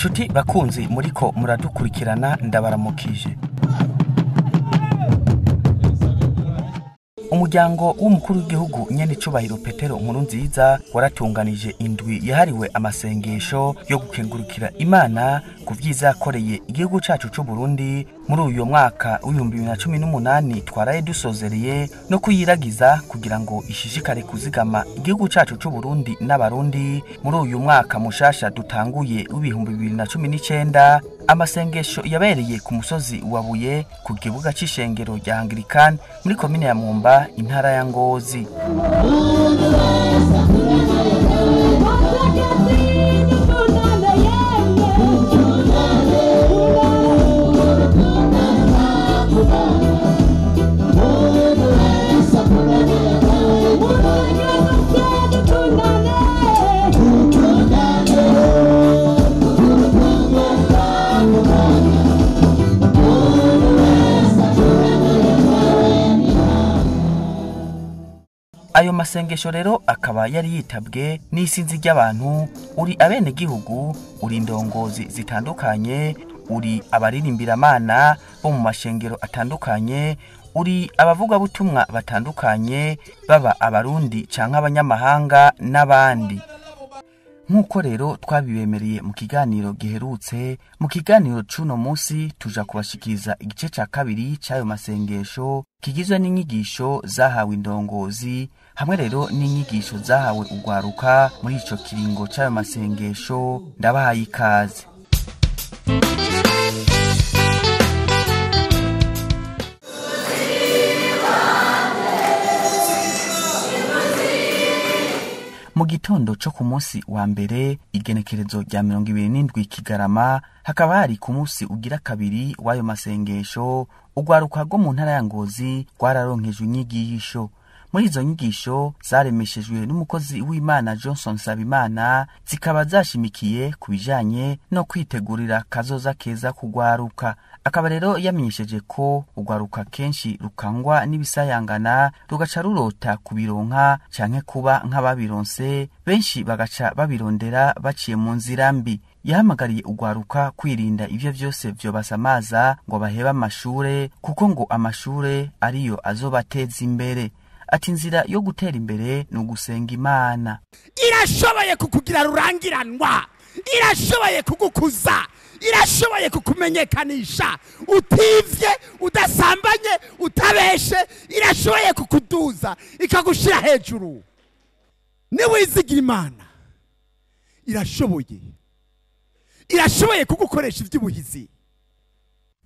Nshuti bakunzi muriko muradukurikirana, ndabaramukije. Umuryango w'umukuru w'igihugu nyen'icubahiro Petero Nkurunziza waratunganije indwi yahariwe amasengesho yo gukengurukira Imana ku vyiza yakoreye igihugu cacu c'u Burundi muri uyu mwaka w'2018 twaraye dusozereye, no kuyiragiza kugira ngo ishishikare kuzigama igihugu cacu c'u Burundi n'abarundi muri uyu mwaka mushasha dutanguye w'2019. Amasengesho yabereye ku musozi wa Buye ku kibuga c'ishengero rya Anglican muri komine ya Mwumba, intara ya Ngozi. Ayo masengesho rero akaba yari yitabwe n'isinzi ry'abantu, uri abenegihugu, uri indongozi zitandukanye, uri abaririmbira-mana bo mu mashengero atandukanye, uri abavugabutumwa batandukanye, baba abarundi canke abanyamahanga n'abandi. Nk'uko rero twabibemereye mu kiganiro giherutse, mu kiganiro c'uno munsi tuja kubashikiriza igice ca kabiri c'ayo masengesho kigizwe n'inyigisho zahawe indongozi hamwe rero n'inyigisho zahawe ugwaruka muri ico kiringo c'ayo masengesho. Ndabahaye ikaze. Mu gitondo co ku munsi wa mbere, igenekerezo rya 27 Kigarama, hakaba hari ku munsi ugira kabiri w'ayo masengesho, ugwaruka rwo mu ntara ya Ngozi rwararonkejwe inyigisho. Muri izo nyigisho zaremeshejwe n'umukozi w'Imana Johnson Nsabimana, zikaba zashimikiye ku bijanye no kwitegurira kazoza keza kugwaruka. Akaba rero yamenyesheje ko ugwaruka kenshi rukangwa n'ibisayangana, rugaca rurota kubironka canke kuba nk'ababironse, benshi bagaca babirondera baciye mu nzira mbi. Yahamagariye ugwaruka kwirinda ivyo vyose vyobasamaza ngo bahebe amashure, kuko ngo amashure ariyo azobateza imbere. Ati inzira yo gutera imbere ni ugusenga Imana. Irashoboye kukugira rurangiranwa, irashoboye kugukuza, irashoboye kukumenyekanisha utivye, udasambanye, utabeshe, irashoboye kukuduza ikagushira hejuru. Niwizigira Imana, irashoboye kugukoresha ivy'ubuhizi.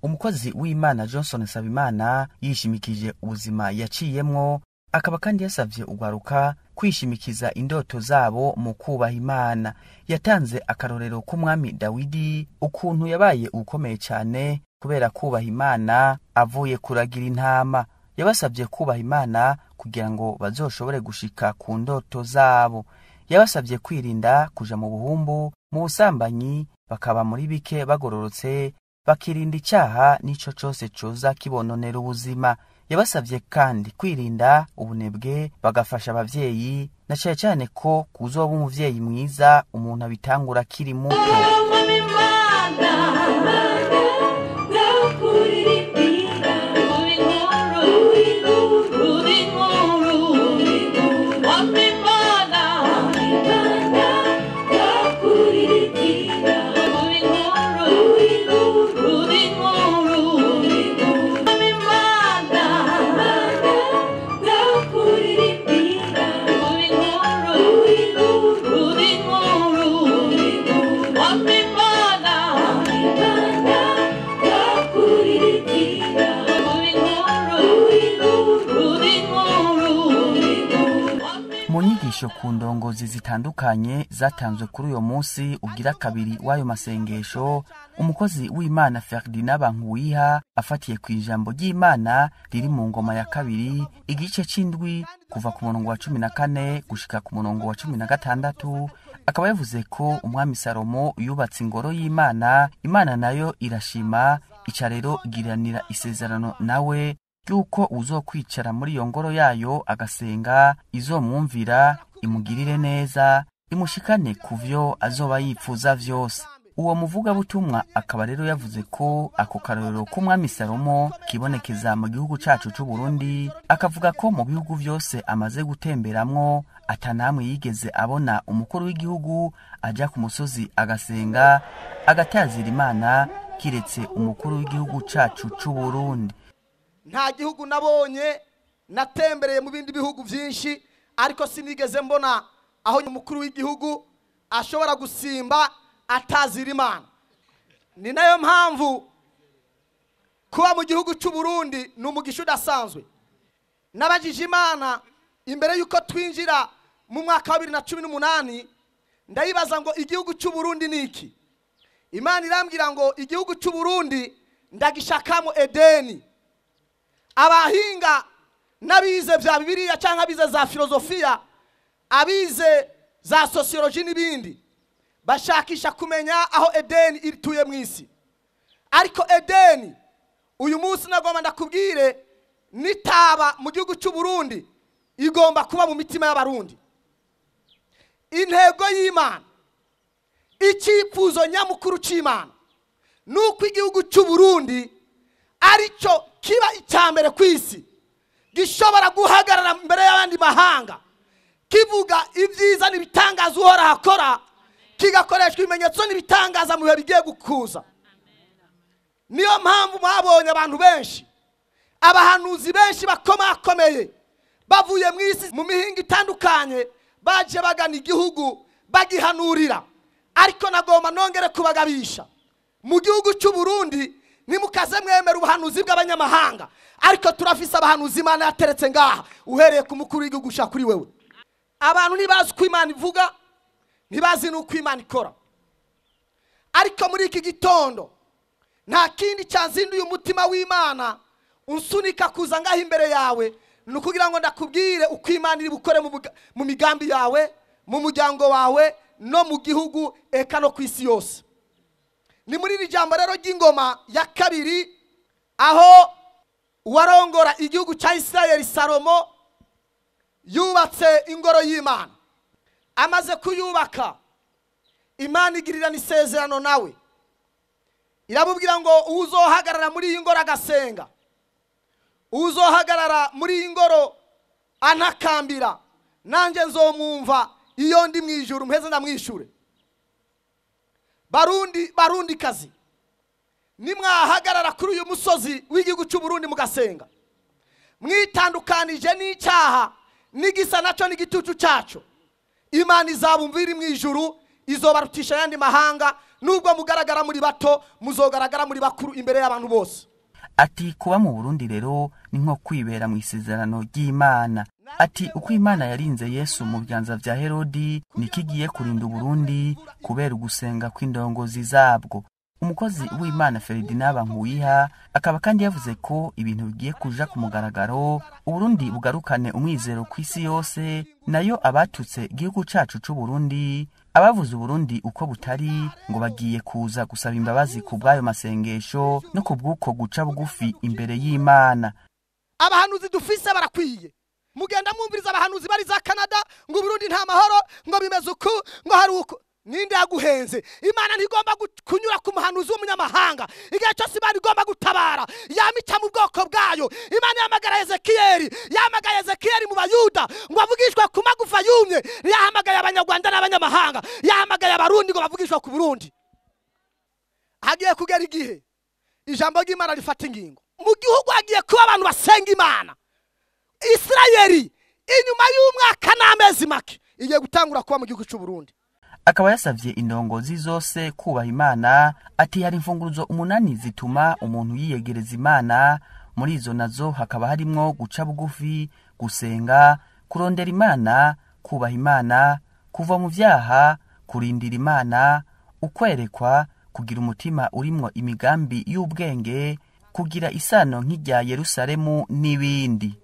Umukozi w'Imana Johnson Nsabimana yishimikije ubuzima yaciyemwo, akaba kandi yasavye ugwaruka kwishimikiza indoto zabo mu kubaha Imana. Yatanze akarorero k'umwami Dawidi, ukuntu yabaye ukomeye cyane kubera kubaha Imana avuye kuragira intama. Yabasavye kubaha Imana kugira ngo bazoshobore gushika ku ndoto zabo. Yabasavye kwirinda kuja mu buhumbu, mu busambanyi, bakaba muri bike bagororotse, bakirinda icaha n'ico cose coza kibononera ubuzima. Yabasavye kandi kwirinda ubunebwe, bagafasha abavyeyi, na cane cane ko kuzoba umuvyeyi mwiza umuntu abitangura akiri muto. Mu nyigisho ku ndongozi zitandukanye zatanzwe kuri uyo munsi ugira kabiri w'ayo masengesho, umukozi w'Imana Ferdinand Bankuwiha afatiye ku ijambo ry'Imana riri mu ngoma ya kabiri igice c'indwi kuva ku murongo wa 14 gushika ku murongo wa 16, akaba yavuze ko umwami Salomo yubatse ingoro y'Imana, Imana nayo irashima, ica rero igiranira isezerano nawe yuko uzokwicara muri iyo ngoro yayo agasenga, izomwumvira, imugirire neza, imushikane kuvyo azoba yipfuza vyose. Uwo muvugabutumwa akaba rero yavuze ko ako karorero k'umwami Salomo kibonekeza mu gihugu cacu c'u Burundi, akavuga ko mu bihugu vyose amaze gutemberamwo atanamwe yigeze abona umukuru w'igihugu aja ku musozi agasenga agatazira Imana kiretse umukuru w'igihugu cacu c'u Burundi. Nta gihugu nabonye, natembereye mu bindi bihugu vyinshi, ariko sinigeze mbona aho umukuru w'igihugu ashobora gusimba atazira Imana. Ni nayo mpamvu kuba mu gihugu cy'u Burundi ni umugisha udasanzwe. Nabajije Imana imbere yuko twinjira mu mwaka wa 2018, ndayibaza ngo igihugu cy'u Burundi ni iki? Imana irambwira ngo igihugu cy'u Burundi ndagishakamo Edeni. Abahinga n'abize vya Bibiliya cyangwa abize za filozofiya, abize za sociology n'ibindi, bashakisha kumenya aho Edeni ituye mu isi. Ariko Edeni uyu munsi nagomba ndakubwire nitaba mu gihugu cy'u Burundi, igomba kuba mu mitima y'abarundi. Intego y'Imana, icyifuzo nyamukuru c'Imana nuko igihugu cy'u Burundi aricyo kiba icyambere ku isi, gishobora guhagarara imbere y'abandi mahanga kivuga ibyiza n'ibitangaza Uhoraho akora, kigakoreshwa ibimenyetso n'ibitangaza mu bihe bigiye gukuza. Niyo mpamvu mwabonye abantu benshi, abahanuzi benshi bakomakomeye bavuye mu isi mu mihinga itandukanye, baje bagana igihugu bagihanurira. Ariko nagomba nongere kubagabisha, mu gihugu cy'u Burundi nimukaze mwemera ubuhanuzi bw'abanyamahanga, ariko turafise abahanuzi Imana yateretse ngaha, uhereye ku mukuru w'igihugu gushika kuri wewe. Abantu ntibazi uko Imana ivuga, ntibazi n'uko Imana ikora. Ariko muri iki gitondo nta kindi cyazinduye umutima w'Imana unsunika kuza ngaha imbere yawe, ni ukugira ngo ndakubwire uko Imana iri bukore mu migambi yawe, mu muryango wawe, no mu gihugu eka no ku isi yose. Ni muri iri jambo rero ry'ingoma ya kabiri, aho uwarongora igihugu cya Isirayeli Salomo yubatse ingoro y'Imana. Amaze kuyubaka, Imana igirirana isezerano nawe, iramubwira ngo uzohagarara muri iyi ngoro agasenga, uzohagarara muri iyi ngoro antakambira, nanjye nzomwumva iyo ndi mu ijuru mpeze ndamwishure. Barundi, barundi kazi, nimwahagarara kuri uyu musozi w'igihugu cy'u Burundi mugasenga, mwitandukanije n'icyaha n'igisa nacyo n'igitutu cyacu, Imana izabumvira mu ijuru, izobarutisha yandi mahanga. Nubwo mugaragara muri bato, muzogaragara muri bakuru imbere y'abantu bose. Ati kuba mu Burundi rero ni nko kwibera mu isezerano ry'Imana. Ati uko Imana yarinze Yesu mu biganza vya Herodi, nikigiye kurinda Burundi kubera ugusenga kw'indongozi zabwo. Umukozi w'Imana Ferdinand Bankuyiha akaba kandi yavuze ko ibintu bigiye kuja ku mugaragaro, Uburundi bugarukane umwizero ku isi yose, nayo abatutse igihugu cacu c'u Burundi, abavuze Uburundi uko butari, ngo bagiye kuza gusaba imbabazi ku bw'ayo masengesho no ku bw'uko guca bugufi imbere y'Imana. Abahanuzi dufise barakwiye. Mugenda mwumviriza abahanuzi bari za Canada ngo Burundi nta mahoro, ngo bimeze uku, ngo hari uku. Ninde yaguhenze? Imana ntigomba kunyura ku muhanuzi w'umunyamahanga. Igihe cyose Imana igomba gutabara, yamica mu bwoko bwayo. Imana yahamagara Ezekiyeli, yahamagaye Ezekiyeli mu Bayuda ngo avugishwe ku magufa yumye. Yahamagaye Abanyarwanda n'abanyamahanga, yahamagaye Abarundi ngo bavugishwe ku Burundi. Hagiye kugera igihe ijambo ry'Imana rifata ingingo. Mu gihugu hagiye kuba abantu basenga Imana. Isirayeli inyuma y'umwaka n'amezi make igiye gutangura kuba mu gihugu cy'u Burundi. Akaba yasavye indongozi zose kubaha Imana. Ati hari imfunguruzo 8 zituma umuntu yiyegereza Imana, muri izo nazo hakaba harimwo guca bugufi, gusenga, kurondera Imana, kubaha Imana, kuva mu vyaha, kurindira Imana, ukwerekwa, kugira umutima urimwo imigambi y'ubwenge, kugira isano nk'irya Yerusalemu n'ibindi.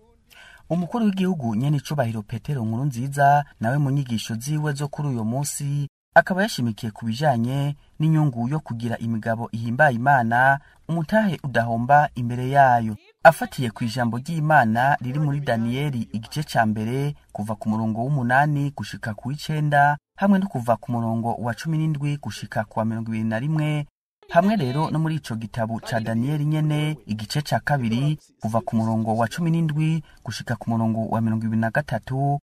Umukuru w'igihugu nyene icubahiro Petero Nkurunziza nawe mu nyigisho ziwe zo kuri uyo munsi akaba yashimikiye ku bijanye n'inyungu yo kugira imigabo ihimbaye Imana, umutahe udahomba imbere yayo. Afatiye ku ijambo ry'Imana riri muri Daniyeli igice ca mbere kuva ku murongo w'8 gushika ku 9, hamwe no kuva ku murongo wa 17 gushika ku wa 21, hamwe rero no muri ico gitabo ca Daniyeli nyene igice ca 2 kuva ku murongo wa 17 gushika ku murongo wa 23.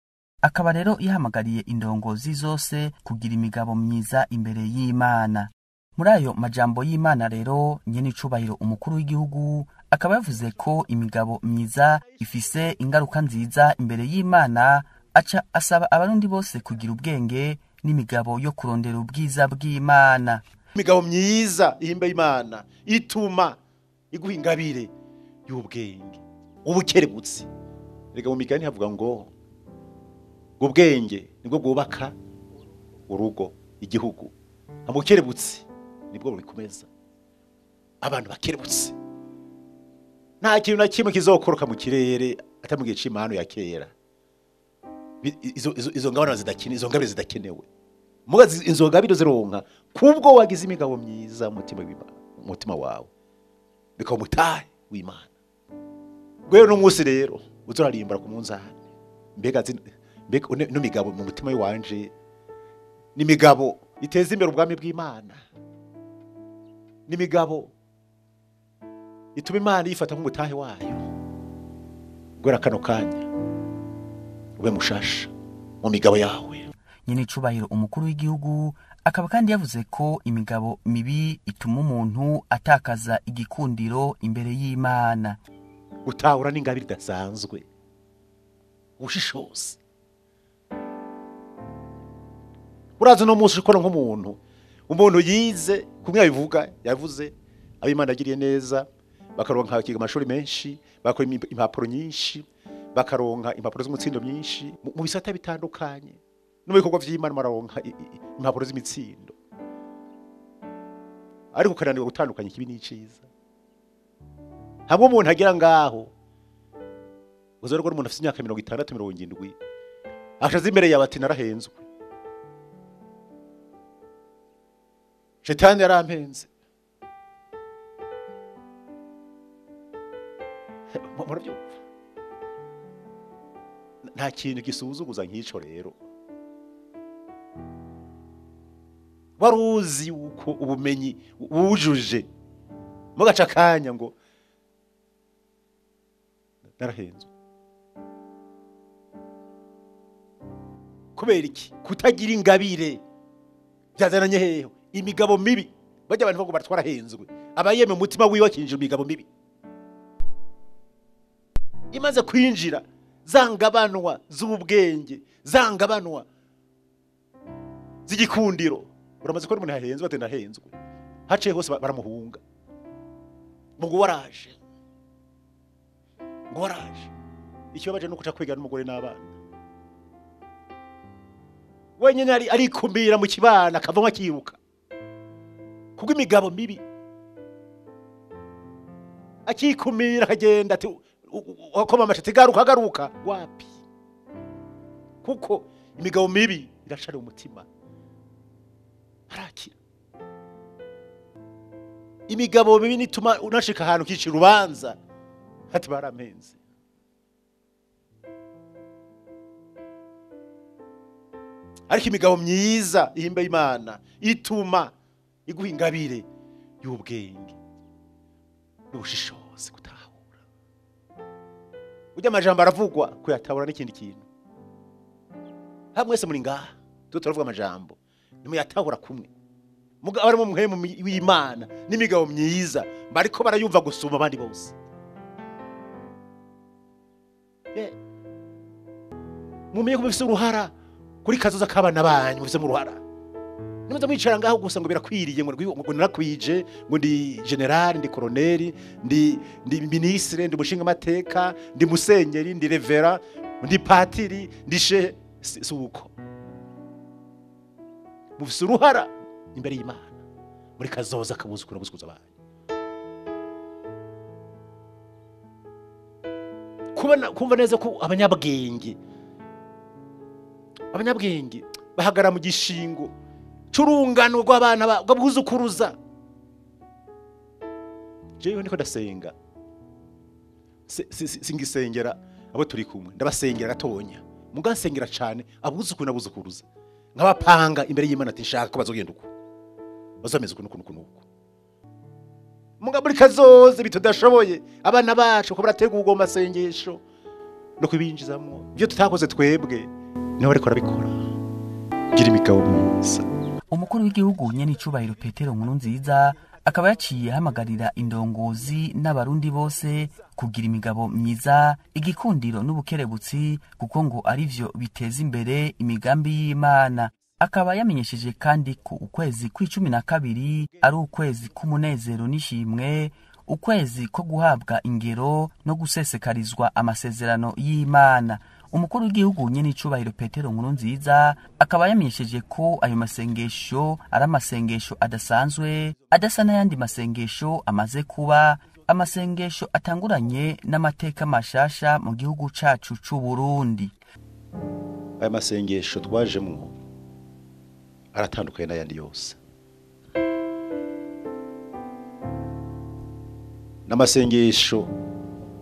Akaba rero yahamagariye indongozi zose kugira imigabo myiza imbere y'Imana. Muri ayo majambo y'Imana rero nyene icubahiro umukuru w'igihugu akaba yavuze ko imigabo myiza ifise ingaruka nziza imbere y'Imana, aca asaba abarundi bose kugira ubwenge n'imigabo yo kurondera ubwiza bw'Imana. Imigabo myiza ihimba Imana ituma iguha ingabire y'ubwenge ubukerebutsi. Rega mu migani havuga ngo ubwenge nibwo bwubaka urugo, igihugu. Ubukerebutsi nibwo bubikomeza. Abantu bakerebutse nta kintu na kimwe kizokoroka mu kirere atamugiye c'imano ya kera. Izo ngabano zidakine, izo ngabire zidakenewe. Muga izo ngabire zironka kubwo wagize imigabo myiza mutima wawe, bikaba umutahe w'Imana. Gwe no munsi rero uzorarimbura ku munzane, mbega no migabo mu mutima wanje ni migabo iteza imbere ubwami bw'Imana, ni migabo ituma Imana yifata nk'umutahe wayo. Gwera kano kanya ube mushasha mu migabo yawe. Nyene icubahiro umukuru w'igihugu akaba kandi yavuze ko imigabo mibi ituma umuntu atakaza igikundiro imbere y'Imana. Gutahura n'ingabire idasanzwe, ubushishozi. Urazi no munsi ukora nk'umuntu, umuntu yize kumwe abivuga yavuze ab'Imana agiriye neza, bakaronka bakiga amashuri menshi, bakora impapuro nyinshi, bakaronka impapuro z'umutsindo myinshi mu bisata bitandukanye, no mu bikorwa vy'Imana bararonka impapuro z'imitsindo. Ariko kananirwa gutandukanya ikibi n'iciza. Hamwe umuntu agira ngaho uzorwa n'umuntu afite imyaka 60 70 ashaze imbere yawe ati narahenzwe, Shetani yarampenze. Murabyumva? Nta kintu gisuzuguza nk'ico rero. Waruzi uko ubumenyi wujuje mugaca kanya ngo narahenzwe. Kubera iki? Kutagira ingabire byazananye hehe? Imigabo mibi. Bajya abantu ngo baratwarahenzwe, abayeme umutima wiwe akinjira imigabo mibi. Imaze kwinjira zangabanwa z'ubwenge, zangabanwa z'igikundiro. Uramaze ko umuntu yahenzwe ati ndahenzwe, haciye hose baramuhunga ngo waraje, ngo waraje. Ikibabaje nuko uca kwiga n'umugore n'abana wenyine arikumira mu kibana akavamo akiruka kubwo imigabo mibi, akikumira akagenda ati wakoma amashati garuka garuka wapi, kuko imigabo mibi irashara umutima harakira. Imigabo mibi nituma unashika ahantu kici rubanza hati barampenze. Ariko imigabo myiza ihimba Imana ituma iguha ingabire y'ubwenge n'ubushishozi, gutahura. Ujya amajambo aravugwa kuyatabura n'ikindi kintu. Hamwe mwese muri ngaha turavuga amajambo nimuyatahura kumwe. Mugabo ari mu muhemu w'Imana n'imigabo myiza bariko barayumva gusuma abandi bose. Mumenye ko mufise uruhara kuri kazoza kabana banyu, mufise mu ruhara. Nimuza mwicara ngaho gusa ngo birakwiriye, ngo narakwije, ngo ndi general, ndi colonel, ndi ministre, ndi mushinga mateka, ndi musenyeri, ndi revera, ndi patiri, ndi shehe. Si uko. Mufise uruhara imbere y'Imana muri kazoza kabuzukuru n'abuzukuruza banyu. Kubona kumva neza ko abanyabwenge bahagara mu gishingo c'urungano rw'abana rw'abuzukuruza. Jewe ndiko ndasenga, singisengera abo turi kumwe, ndabasengera gatonya, mugansengera cane abuzukuru n'abuzukuruza. Nk'abapanga imbere y'Imana ati nshaka ko bazogenda uko. Bazameze uko nuko nuko. Muga muri kazoze bitudashoboye abana bacu ko barategurwa mu masengesho no kubinjizamwo ibyo tutakoze twebwe niho ariko arabikora. Gira imigabo myiza. Umukuru w'igihugu nyene icubahiro Petero Nkurunziza akaba yaciye hamagarira indongozi n'abarundi bose kugira imigabo myiza, igikundiro n'ubukerebutsi, kuko ngo arivyo biteza imbere imigambi y'Imana. Akaba yamenyesheje kandi ko ukwezi kw'icumi na kabiri ari ukwezi k'umunezero n'ishimwe, ukwezi ko guhabwa ingero no gusesekarizwa amasezerano y'Imana. Umukuru w'igihugu nyene icubahiro Petero Nkurunziza akaba yamenyesheje ko ayo masengesho ari amasengesho adasanzwe, adasa n'ayandi masengesho amaze kuba, amasengesho atanguranye n'amateka mashasha mu gihugu cacu c'u Burundi. Aya masengesho twajemwo aratandukanye n'ayandi yose. N'amasengesho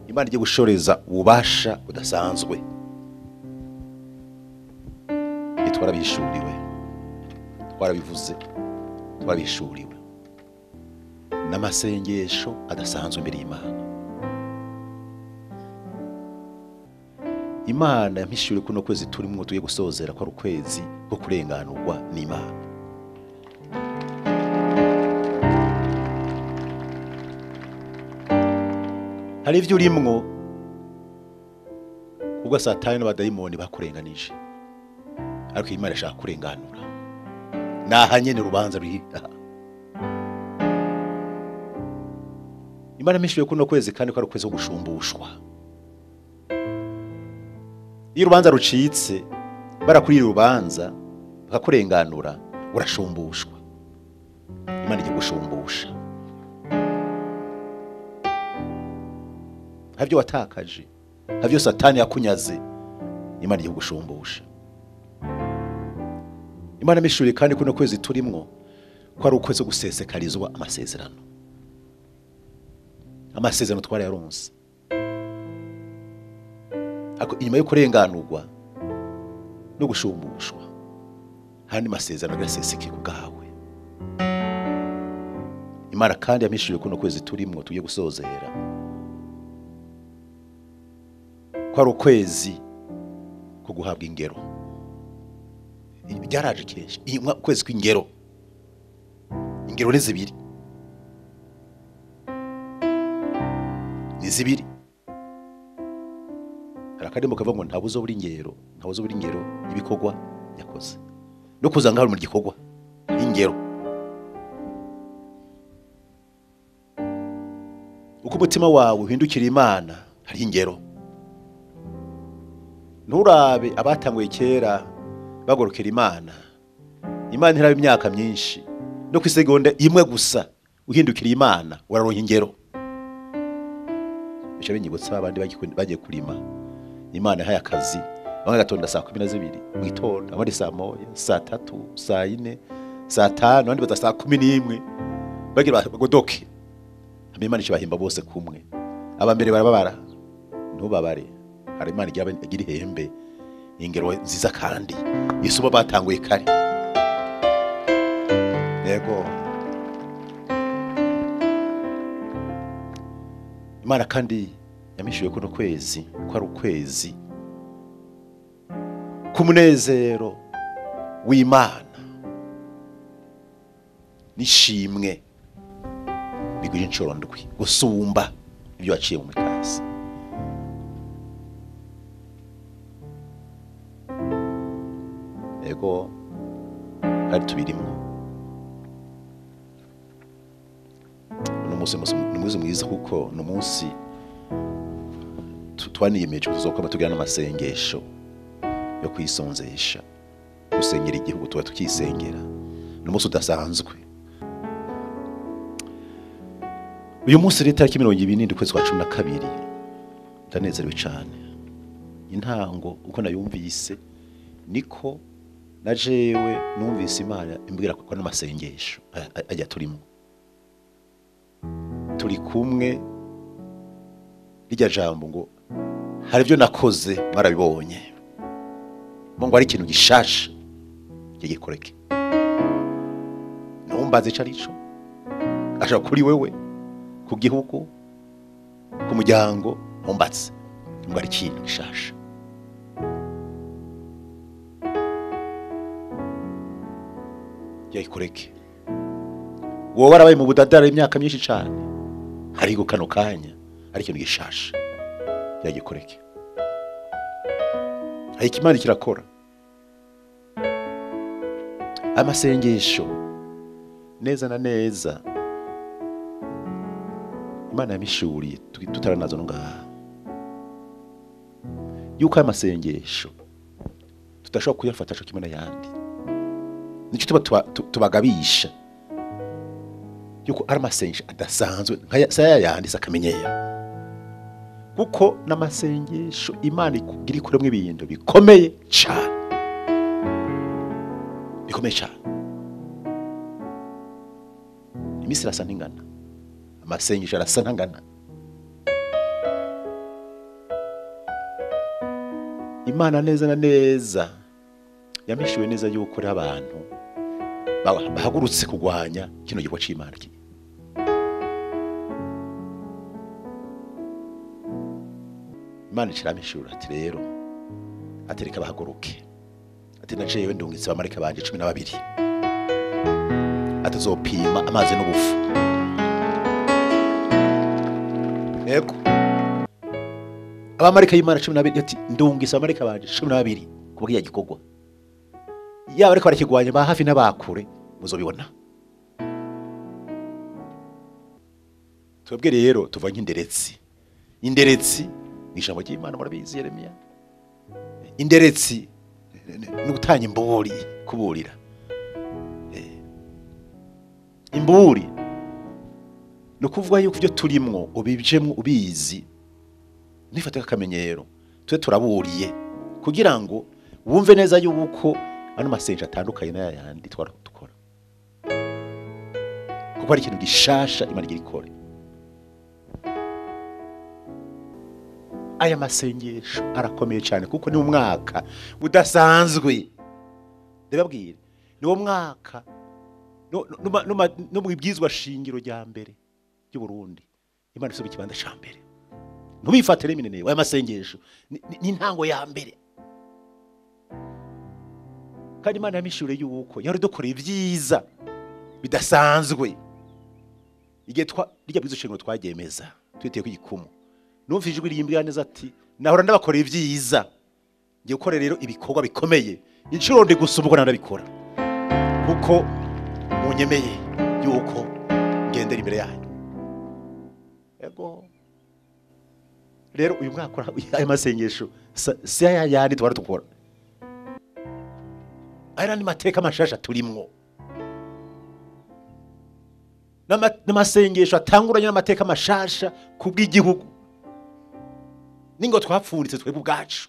Imana igiye gushoreza ububasha budasanzwe. Twarabishuriwe, twarabivuze, twarabishuriwe. N'amasengesho adasanzwe imbere y'Imana. Imana yampishuriye kuno kwezi turimo tugiye gusozera ko ari ukwezi ko kurenganurwa n'Imana. Hari ivyo urimwo ubwo Satani n'abadayimoni bakurenganije, ariko Imana ishaka kurenganura. Naha nyene urubanza ruhita. Imana yampishuriye kuno kwezi kandi ko ari ukwezi ko gushumbushwa. Iyo urubanza rucitse barakurira urubanza bakakurenganura, urashumbushwa. Imana igiye gushumbusha. Havyo watakaje, havyo Satani yakunyaze, Imana igiye gushumbusha. Imana yampishuriye kandi kuno kwezi turimwo ko ari ukwezi gusesekarizwa amasezerano. Amasezerano twarayaronse. Ako inyuma yo kurenganurwa no gushumbushwa hari masezerano gaseseke kubwawe. Imana kandi yampishuriye kuno kwezi turimwo tugiye gusozera ko ari ukwezi ko guhabwa ingero. Byaraje kenshi ukwezi kw'ingero. Ingero ni zibiri, ni zibiri. Harakadimo kavuga ngo ntabuzo buri ingero, ntabuzo buri ingero ibikorwa yakoze. No kuzanga hari mu gikorwa ingero. Uko umutima wawe uhindukira Imana hari ingero. Nturabe abatanguye kera bagorokera Imana. Imana iraba imyaka myinshi, no kwisegonda imwe gusa uhindukira Imana uraronka ingero. Bica binyibutsa abandi bagiye kurima. Imana yahaye akazi bamwe gatonda saa 12 mu gitondo, abandi saa 1, saa 3, saa 4, saa 5, abandi baza saa 11 bagira bagodoke. Imana ikibahimba bose kumwe. Aba mbere barababara, ntubabare. Hari Imana igira ihembe ingero nziza kandi isuma batanguye kare. Yego. Imana kandi yamishuye kuno kwezi ko ari ukwezi k'umunezero w'Imana nishimwe bigwira incuro ndwi gusumba ibyo waciye mu mikazi. Yego, kandi tubirimwo. Uno munsi ni umunsi mwiza kuko ni umunsi twaniyemeje kuzokoma tugira n'amasengesho yo kwisonzesha, gusengera igihugu tuba tukisengera. Ni umunsi udasanzwe. Uyu munsi rero tariki 27 ukwezi kwa 12 ndanezerewe cyane. Intango uko nayumvise niko na jewe numvise Imana imbwira ko n'amasengesho ajya turimo. Turi kumwe rijya jambo ngo hari ibyo nakoze mwarabibonye, ngo ari ikintu gishasha gikoreke. Ntumbaze ico arico, ashaka kuri wewe, ku gihugu, ku muryango, ntumbaze ngo ari ikintu gishasha. Yayikoreke. Wowe warabaye mu budadara imyaka myinshi cyane, ariko kano kanya ari ikintu gishasha, yagikoreke. Ariko Imana kirakora. Amasengesho neza na neza Imana yamishuriye tutaranazo no ngaha, yuko amasengesho tudashobora kuyafata cyo kimwe n'ayandi. Nicyo tuba tubagabisha yuko ari amasengesho adasanzwe nka saya yandi sakamenyera, kuko n'amasengesho Imana ikugira ikuremwe ibintu bikomeye cyane, bikomeye cyane. Iminsi irasa n'ingana, amasengesho arasa n'angana. Imana neza na neza yamishiwe neza yuko ari abantu bahagurutse kugwanya kino gikorwa c'Imana. Imana iramishura ati rero atereka bahaguruke, ati naceyewe ndungitse abamarayika banje 12, atazopima amazi n'ubufu. Yego, abamarayika y'Imana 12, ati ndungitse abamarayika banje 12 kubwiya gikorwa, yaba ariko barakigwanya ba hafi n'abakure muzobibona. Twebwe rero tuva nk'inderetsi. Inderetsi ni ijambo ry'Imana, murabizi Yeremiya. Inderetsi ni gutanga imburi, kuburira. Imburi ni ukuvuga yuko ibyo turimwo ubijemwo ubizi, nifate akamenyero twe turaburiye kugira ngo wumve neza yuko ano masengesho atandukanye n'ayandi twara dukora, kuko ari ikintu gishasha Imana igira ikore. Aya masengesho arakomeye cyane kuko ni umwaka udasanzwe. Ndababwira, ni wo mwaka no mu ibwizwa shingiro rya mbere ry'u Burundi Imana isubira ikibanza ca mbere. Ntubifatire minene, aya masengesho ni intango ya mbere. Kandi Imana yamishure yuko yari dukoreye ibyiza bidasanzwe. Igihe rya bwizo shingiro twagemeza twiteye ku gikumu, numva ijwi rimbwira neza ati nahora ndabakoreye ibyiza, ngiye gukora rero ibikorwa bikomeye inshuro ndi gusumba uko nabikora, kuko munyemeye yuko ngendera imbere yanyu. Yego rero uyu mwaka aya masengesho si aya yandi twari dukora, aya ni mateka mashasha turimwo, n'amasengesho atanguranye n'amateka mashasha kubw'igihugu ningo twapfuritse twebwe ubwacu.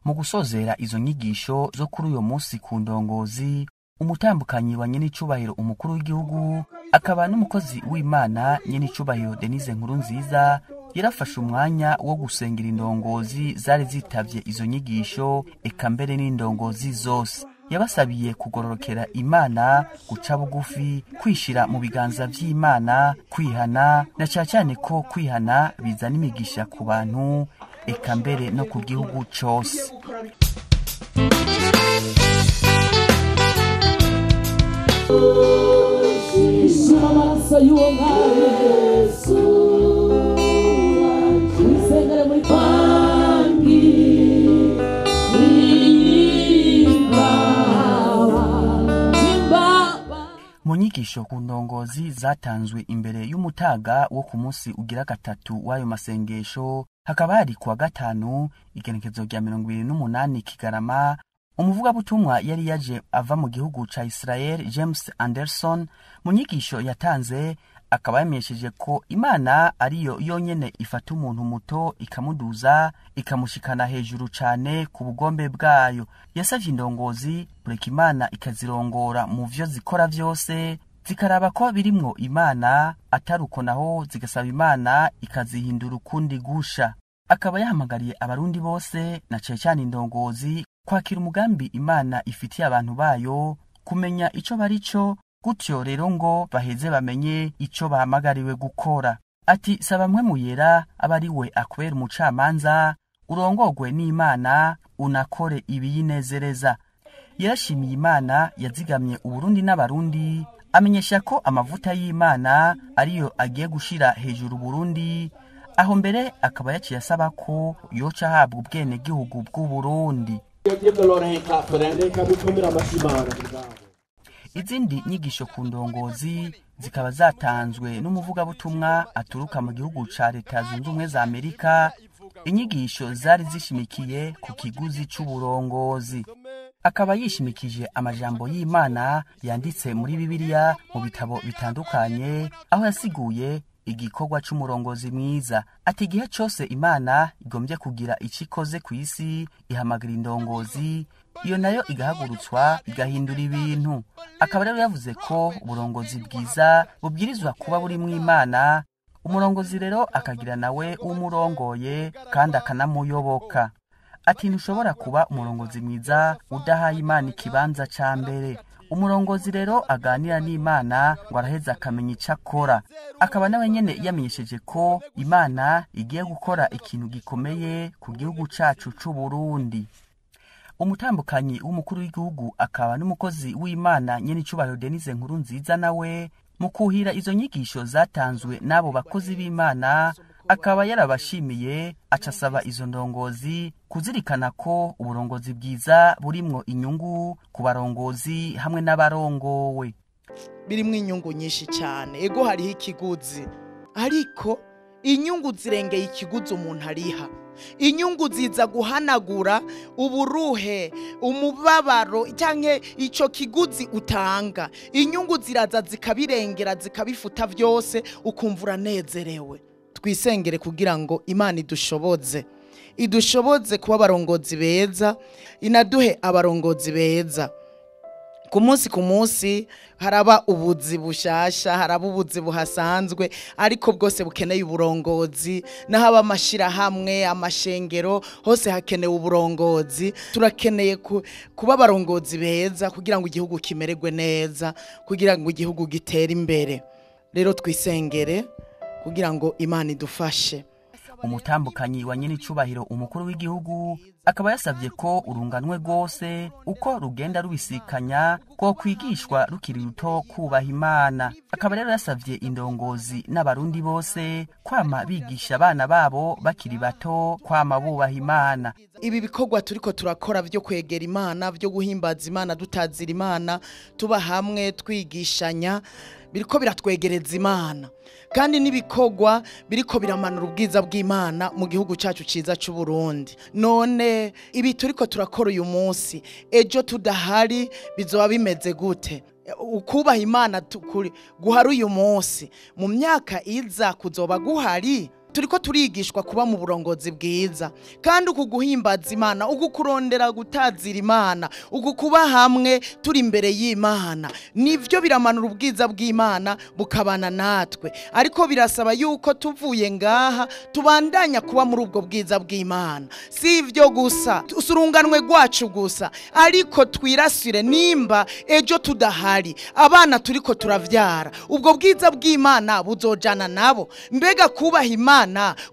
Mu gusozera izo nyigisho zo kuri uyo munsi ku ndongozi, umutambukanyi wa nyenicubahiro umukuru w'igihugu akaba n'umukozi w'Imana nyenicubahiro Denise Nkurunziza yarafashe umwanya wo gusengera indongozi zari zitavye izo nyigisho, eka mbere n'indongozi zose. Yabasabiye kugororokera Imana, guca bugufi, kwishira mu biganza vy'Imana, kwihana, na cyane ko kwihana bizana imigisha ku bantu eka mbere no ku gihugu cose. Mu nyigisho ku ndongozi zatanzwe imbere y'umutaga wo ku munsi ugira gatatu w'ayo masengesho, hakaba hari kuwa gatanu igenekezo rya 28 Kigarama, umuvugabutumwa yari yaje ava mu gihugu ca Israel James Anderson mu nyigisho yatanze akaba yamenyesheje ko Imana ariyo yonyene ifata umuntu muto ikamuduza ikamushikana hejuru cane ku bugombe bwayo. Yasavye indongozi kureka Imana ikazirongora mu vyo zikora vyose, zikaraba ko birimwo Imana, ataruko naho zigasaba Imana ikazihindura ukundi gusha. Akaba yahamagariye abarundi bose na cane cane indongozi kwakira umugambi Imana ifitiye abantu bayo, kumenya ico barico, gutyo rero ngo baheze bamenye ico bahamagariwe gukora. Ati saba Mpwemu Yera abe ari we akubera umucamanza, urongogwe n'Imana, unakore ibiyinezereza. Yarashimiye Imana yazigamye Uburundi n'Abarundi, amenyesha ko amavuta y'Imana ariyo agiye gushira hejuru Burundi, aho mbere akaba yaciye asaba ko yoca ahabwa ubwenegihugu bw'Uburundi. Izindi nyigisho ku ndongozi zikaba zatanzwe n'umuvugabutumwa aturuka mu gihugu ca Leta Zunze Ubumwe za Amerika. Inyigisho zari zishimikiye ku kiguzi c'uburongozi, akaba yishimikije amajambo y'Imana yanditse muri Bibiliya mu bitabo bitandukanye, aho yasiguye igikorwa c'umurongozi mwiza. Ati igihe cose Imana igombye kugira icikoze ku isi, ihamagara indongozi, iyo nayo igahagurutswa igahindura ibintu. Akaba rero yavuze ko uburongozi bwiza bubwirizwa kuba buri mu Imana, umurongozi rero akagira nawe umurongoye kandi akanamuyoboka. Ati ntushobora kuba umurongozi mwiza udahaye Imana ikibanza ca mbere. Umurongozi rero aganira n'Imana ngo araheza akamenya ico akora. Akaba nawe nyene yamenyesheje ko Imana igiye gukora ikintu gikomeye ku gihugu cacu c'u Burundi. Umutambukanyi w'umukuru w'igihugu akaba n'umukozi w'Imana nyene icubahiro Denise Nkurunziza nawe mu kuhira izo nyigisho zatanzwe n'abo bakozi b'Imana akaba yarabashimiye, acasaba izo ndongozi kuzirikana ko uburongozi bwiza burimwo inyungu ku barongozi hamwe n'abarongowe. Birimwo inyungu nyinshi cyane. Ego hariho ikiguzi, ariko inyungu zirengeye ikiguzi umuntu ariha. Inyungu ziza guhanagura uburuhe, umubabaro canke ico kiguzi utanga. Inyungu ziraza zikabirengera zikabifuta vyose, ukumva uranezerewe. Twisengere kugira ngo Imana idushoboze, idushoboze kuba abarongozi beza, inaduhe abarongozi beza. Ku munsi ku munsi haraba ubuzi bushasha, haraba ubuzi buhasanzwe, ariko bwose bukeneye uburongozi. N'ahaba amashirahamwe, amashengero, hose hakenewe uburongozi. Turakeneye kuba abarongozi beza kugira ngo igihugu kimererwe neza, kugira ngo igihugu gitere imbere. Rero twisengere kugira ngo Imana idufashe. Umutambukanyi wa nyene icubahiro umukuru w'igihugu akaba yasavye ko urunganwe rwose uko rugenda rubisikanya ko kwigishwa rukiri ruto kubaha Imana. Akaba rero yasavye indongozi n'abarundi bose kwama bigisha abana babo bakiri bato kwama bubaha Imana. Ibi bikorwa turiko turakora vyo kwegera Imana, vyo guhimbaza Imana, dutazira Imana, tuba hamwe twigishanya, biriko biratwegereza Imana. Kandi n'ibikorwa biriko biramanura ubwiza bw'Imana mu gihugu cacu ciza c'u Burundi. None ibi turiko turakora uyu munsi, ejo tudahari bizoba bimeze gute? Ukubaha Imana guhari uyu munsi, mu myaka iza kuzoba guhari. Turiko turigishwa kuba mu burongozi bwiza, kandi uku guhimbaza Imana, uku kurondera gutazira Imana, uku kuba hamwe turi imbere y'Imana, nivyo biramanura ubwiza bw'Imana bukabana natwe. Ariko birasaba yuko tuvuye ngaha tubandanya kuba muri ubwo bwiza bw'Imana. Si ivyo gusa, usurunganwe rwacu gusa, ariko twirasire nimba ejo tudahari abana turiko turavyara, ubwo bwiza bw'Imana buzojana nabo. Mbega kubaha Imana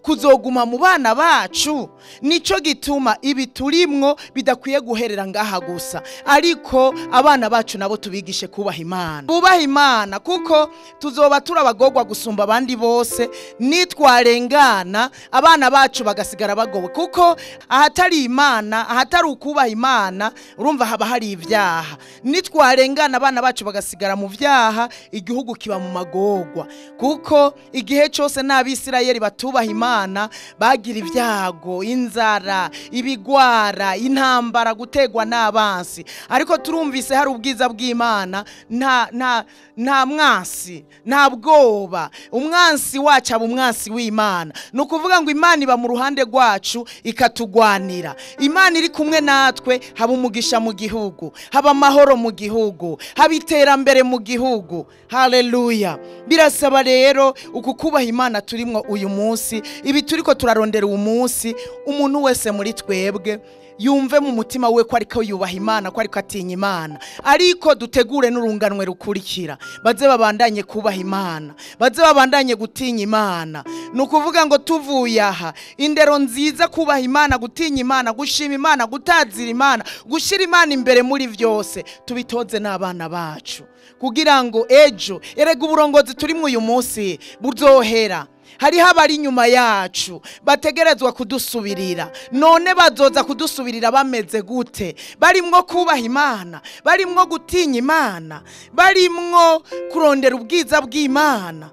kuzoguma mu bana bacu. Nico gituma ibi turimwo bidakwiye guherera ngaha gusa, ariko abana bacu nabo tubigishe kubaha Imana. Bubaha Imana kuko tuzoba turabagogwa gusumba abandi bose, nitwarengana abana bacu bagasigara bagowe. Kuko ahatari Imana, ahatari ukubaha Imana, urumva haba hari ivyaha. Nitwarengana abana bacu bagasigara mu vyaha, igihugu kiba mu magogwa. Kuko igihe cyose n'Abisirayeli batubaha Imana bagira ibyago, inzara, ibigwara, intambara, gutegwa n'abansi. Ariko turumvise hari ubwiza bw'Imana, nta Nta mwansi, nta bwoba. Umwansi wacu aba umwansi w'Imana. Ni ukuvuga ngo Imana iba mu ruhande rwacu ikatugwanira. Imana iri kumwe natwe, haba umugisha mu gihugu, haba amahoro mu gihugu, haba iterambere mu gihugu. Haleluya. Birasaba rero uku kubaha Imana turimwo uyu munsi, ibi turiko turarondera uyu munsi, umuntu wese muri twebwe yumve mu mutima we ko ariko yubaha Imana, ko ariko atinya Imana. Ariko dutegure n'urunganwe rukurikira, baze babandanye kubaha Imana, baze babandanye gutinya Imana. Ni ukuvuga ngo tuvuye aha, indero nziza, kubaha Imana, gutinya Imana, gushima Imana, gutazira Imana, gushyira Imana imbere muri byose, tubitoze n'abana bacu, kugira ngo ejo, erega uburongozi turimwo uyu munsi buzohera. Hariho abari inyuma yacu bategerezwa kudusubirira. None bazoza kudusubirira bameze gute? Barimwo kubaha Imana, barimwo gutinya Imana, barimwo kurondera ubwiza bw'Imana.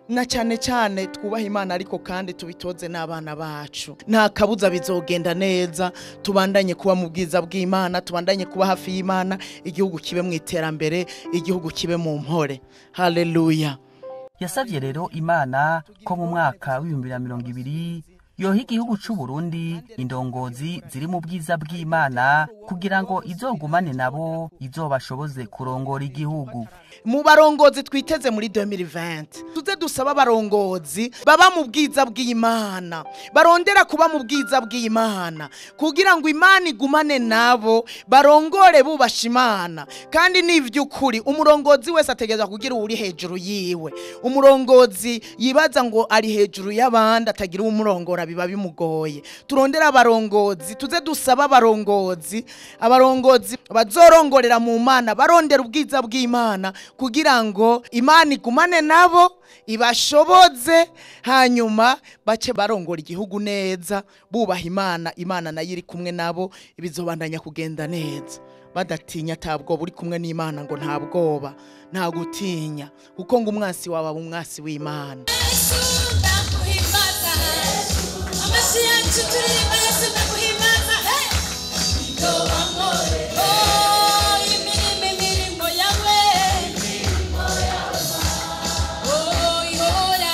Na cyane cyane twubaha Imana, ariko kandi tubitoze n'abana bacu. Nta kabuza bizogenda neza. Tubandanye kuba mu bwiza bw'Imana, tubandanye kuba hafi y'Imana, igihugu kibe mu iterambere, igihugu kibe mu mpore. Haleluya. Yasavye rero Imana ko mu mwaka w'2020 yoha igihugu c'u Burundi indongozi ziri mu bwiza bw'Imana, kugira ngo izogumane nabo, izobashoboze kurongora igihugu. Mu barongozi twiteze muri 2020, tuze dusaba abarongozi baba mu bwiza bw'Imana, barondera kuba mu bwiza bw'Imana, kugira ngo Imana igumane nabo, barongore bubasha Imana. Kandi ni ivy'ukuri, umurongozi wese ategerezwa kugira uwuri hejuru yiwe. Umurongozi yibaza ngo ari hejuru y'abandi atagira uwumurongora biba bimugoye. Turondera abarongozi, tuze dusaba abarongozi, abarongozi bazorongorera mu Mana, barondera ubwiza bw'Imana, kugira ngo Imana igumane nabo, ibashoboze, hanyuma bace barongora igihugu neza, bubaha Imana, Imana nayo iri kumwe nabo, ibizobandanya kugenda neza. Badatinya, atabwoba, uri kumwe n'Imana ngo nta bwoba, nta gutinya, kuko ngo umwansi wawe aba umwansi w'Imana. Yesu ndaguhimbaza, amashyi yacu turirimba, Yesu ndaguhimbaza, hey! Oh, imirimo, imirimo yawe, oh, ihora,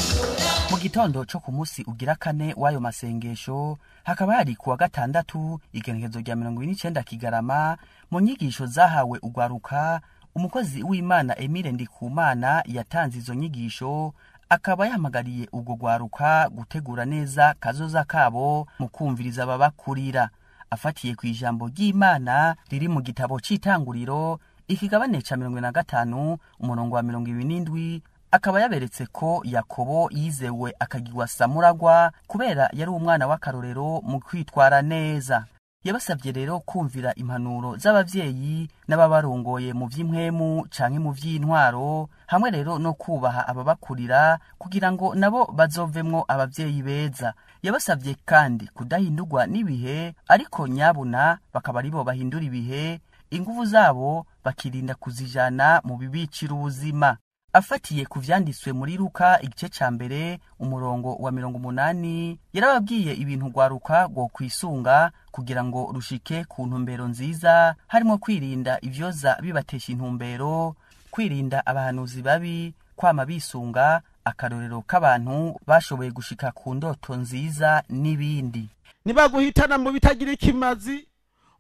ihora. Mu gitondo co ku munsi ugira kane w'ayo masengesho, hakaba hari kuwa gatandatu igenekerezo rya 29 Kigarama, mu nyigisho zahawe ugwaruka, umukozi w'Imana Emile Ndikumana yatanze izo nyigisho, akaba yahamagariye ubwo gwaruka gutegura neza kazoza kabo mu kumviriza ababakurira, afatiye ku ijambo ry'Imana riri mu gitabo c'Itanguriro ikigabane ca 45 umurongo wa 27. Akaba yaberetse ko Yakobo yizewe akagirwa samuragwa kubera yari umwana w'akarorero mu kwitwara neza. Yabasabye rero kumvira impanuro z'abavyeyi n'ababarongoye mu vy'impwemu canke mu vy'intwaro, hamwe rero no kubaha ababakurira kugira ngo nabo bazovemwo abavyeyi beza. Yabasabye kandi kudahindurwa n'ibihe, ariko nyabuna bakaba aribo bahindura ibihe, inguvu zabo bakirinda kuzijana mu bibicira ubuzima. Afatiye ku vyanditswe muri Luka igice ca mbere umurongo wa 80, yarababwiye ibintu gwaruka rwo kwisunga kugira ngo rushike ku ntumbero nziza, harimo kwirinda ivyoza bibatesha intumbero, kwirinda abahanuzi babi, kwama bisunga akarorero k'abantu bashoboye gushika ku ndoto nziza n'ibindi. Nibaguhitana mu bitagira ikimazi,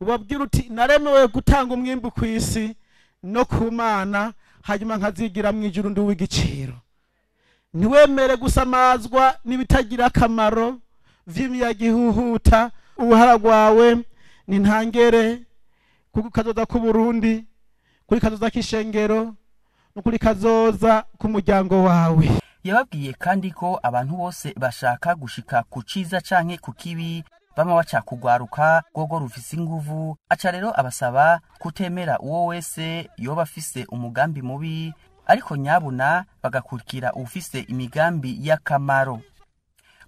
ubabwira uti naremewe gutanga umwimbu ku isi no ku Mana, hanyuma nkazigira mu ijuru ndi uw'igiciro. Ntiwemere gusamazwa n'ibitagira akamaro vy'imiyaga ihuhuta. Uruhara rwawe ni ntangere kuko kazoza ku Burundi, kuri kazoza k'ishengero no kuri kazoza k'umuryango wawe. Yababwiye kandi ko abantu bose bashaka gushika ku ciza canke ku kibi bama baca kugwaruka rwogo rufise inguvu. Aca rero abasaba kutemera uwo wese yoba afise umugambi mubi, ariko nyabuna bagakurikira ufise imigambi y'akamaro.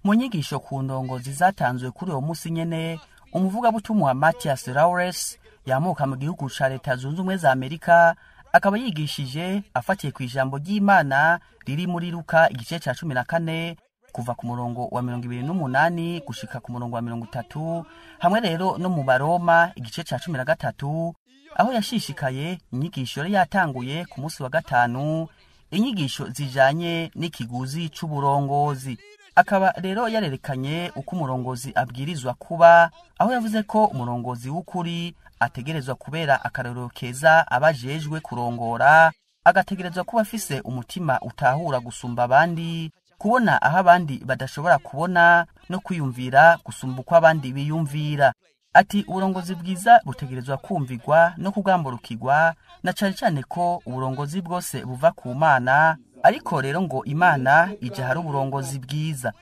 Mu nyigisho ku ndongozi zatanzwe kuri uwo musi nyene, umuvugabutumwa Mathias Lawrence yamuka mu gihugu ca Leta Zunze Ubumwe za Amerika, akaba yigishije afatiye ku ijambo ry'Imana riri muri Luka igice ca 14 kuva ku murongo wa 28 gushika ku murongo wa 30, hamwe rero no mu Baroma igice ca 13. aho yashishikaye inyigisho yari yatanguye ku munsi wa gatanu, inyigisho zijanye n'ikiguzi c'uburongozi. Akaba rero yarerekanye uko umurongozi abwirizwa kuba, aho yavuze ko umurongozi w'ukuri ategerezwa kubera akarorero keza abajejwe kurongora, agategerezwa kuba afise umutima utahura gusumba abandi, kubona aho abandi badashobora kubona no kwiyumvira gusumba uko abandi biyumvira. Ati uburongozi bwiza butegerezwa kumvigwa no kugamburukirwa, na cane cane ko uburongozi bwose buva ku Mana, ariko rero ngo Imana ije hari uburongozi bwiza.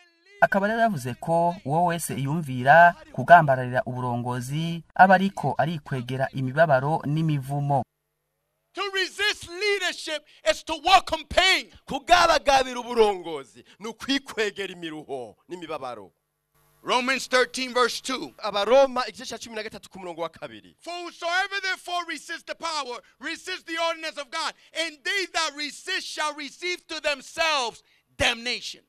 Akaba rero yavuze ko uwo wese yumvira kugambararira uburongozi aba ariko arikwegera imibabaro n'imivumo. To resist leadership is to welcome pain. Kugabagabira uburongozi ni ukwikwegera imiruho n'imibabaro. Romans 13 verse 2. Abaroma igice cya 13 ku murongo wa 2. For whosoever therefore resists the power, resists the ordinance of God, and they that resist shall receive to themselves damnation.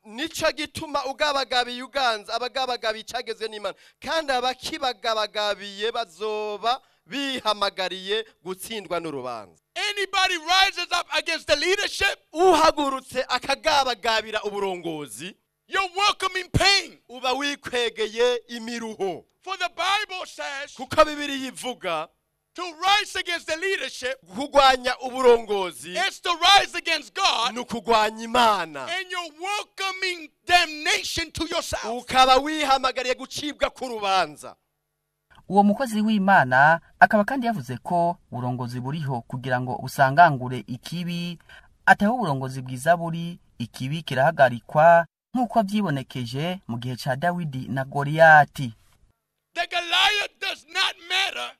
Nico gituma ugabagabiye uganza abagabagabiye icagezwe n'Imana, kandi abakibagabagabiye bazoba bihamagariye gutsindwa n'urubanza. Anybody rises up against the leadership, uhagurutse akagabagabira uburongozi, you're welcoming pain. Uba wikwegeye imiruho. For the Bible says, kuko Bibiliya ivuga, to rise against the leadership, kugwanya uburongozi, is to rise against God, ni ukugwanya Imana, and you're welcoming damnation to yourself. Ukaba wihamagariye gucibwa ku rubanza. Uwo mukozi w'Imana akaba kandi yavuze ko uburongozi buriho kugira ngo busangangure ikibi, ataho uburongozi bwiza buri ikibi kirahagarikwa, nk'uko vyibonekeje mu gihe ca Dawidi na Goliyati. The Goliath does not matter.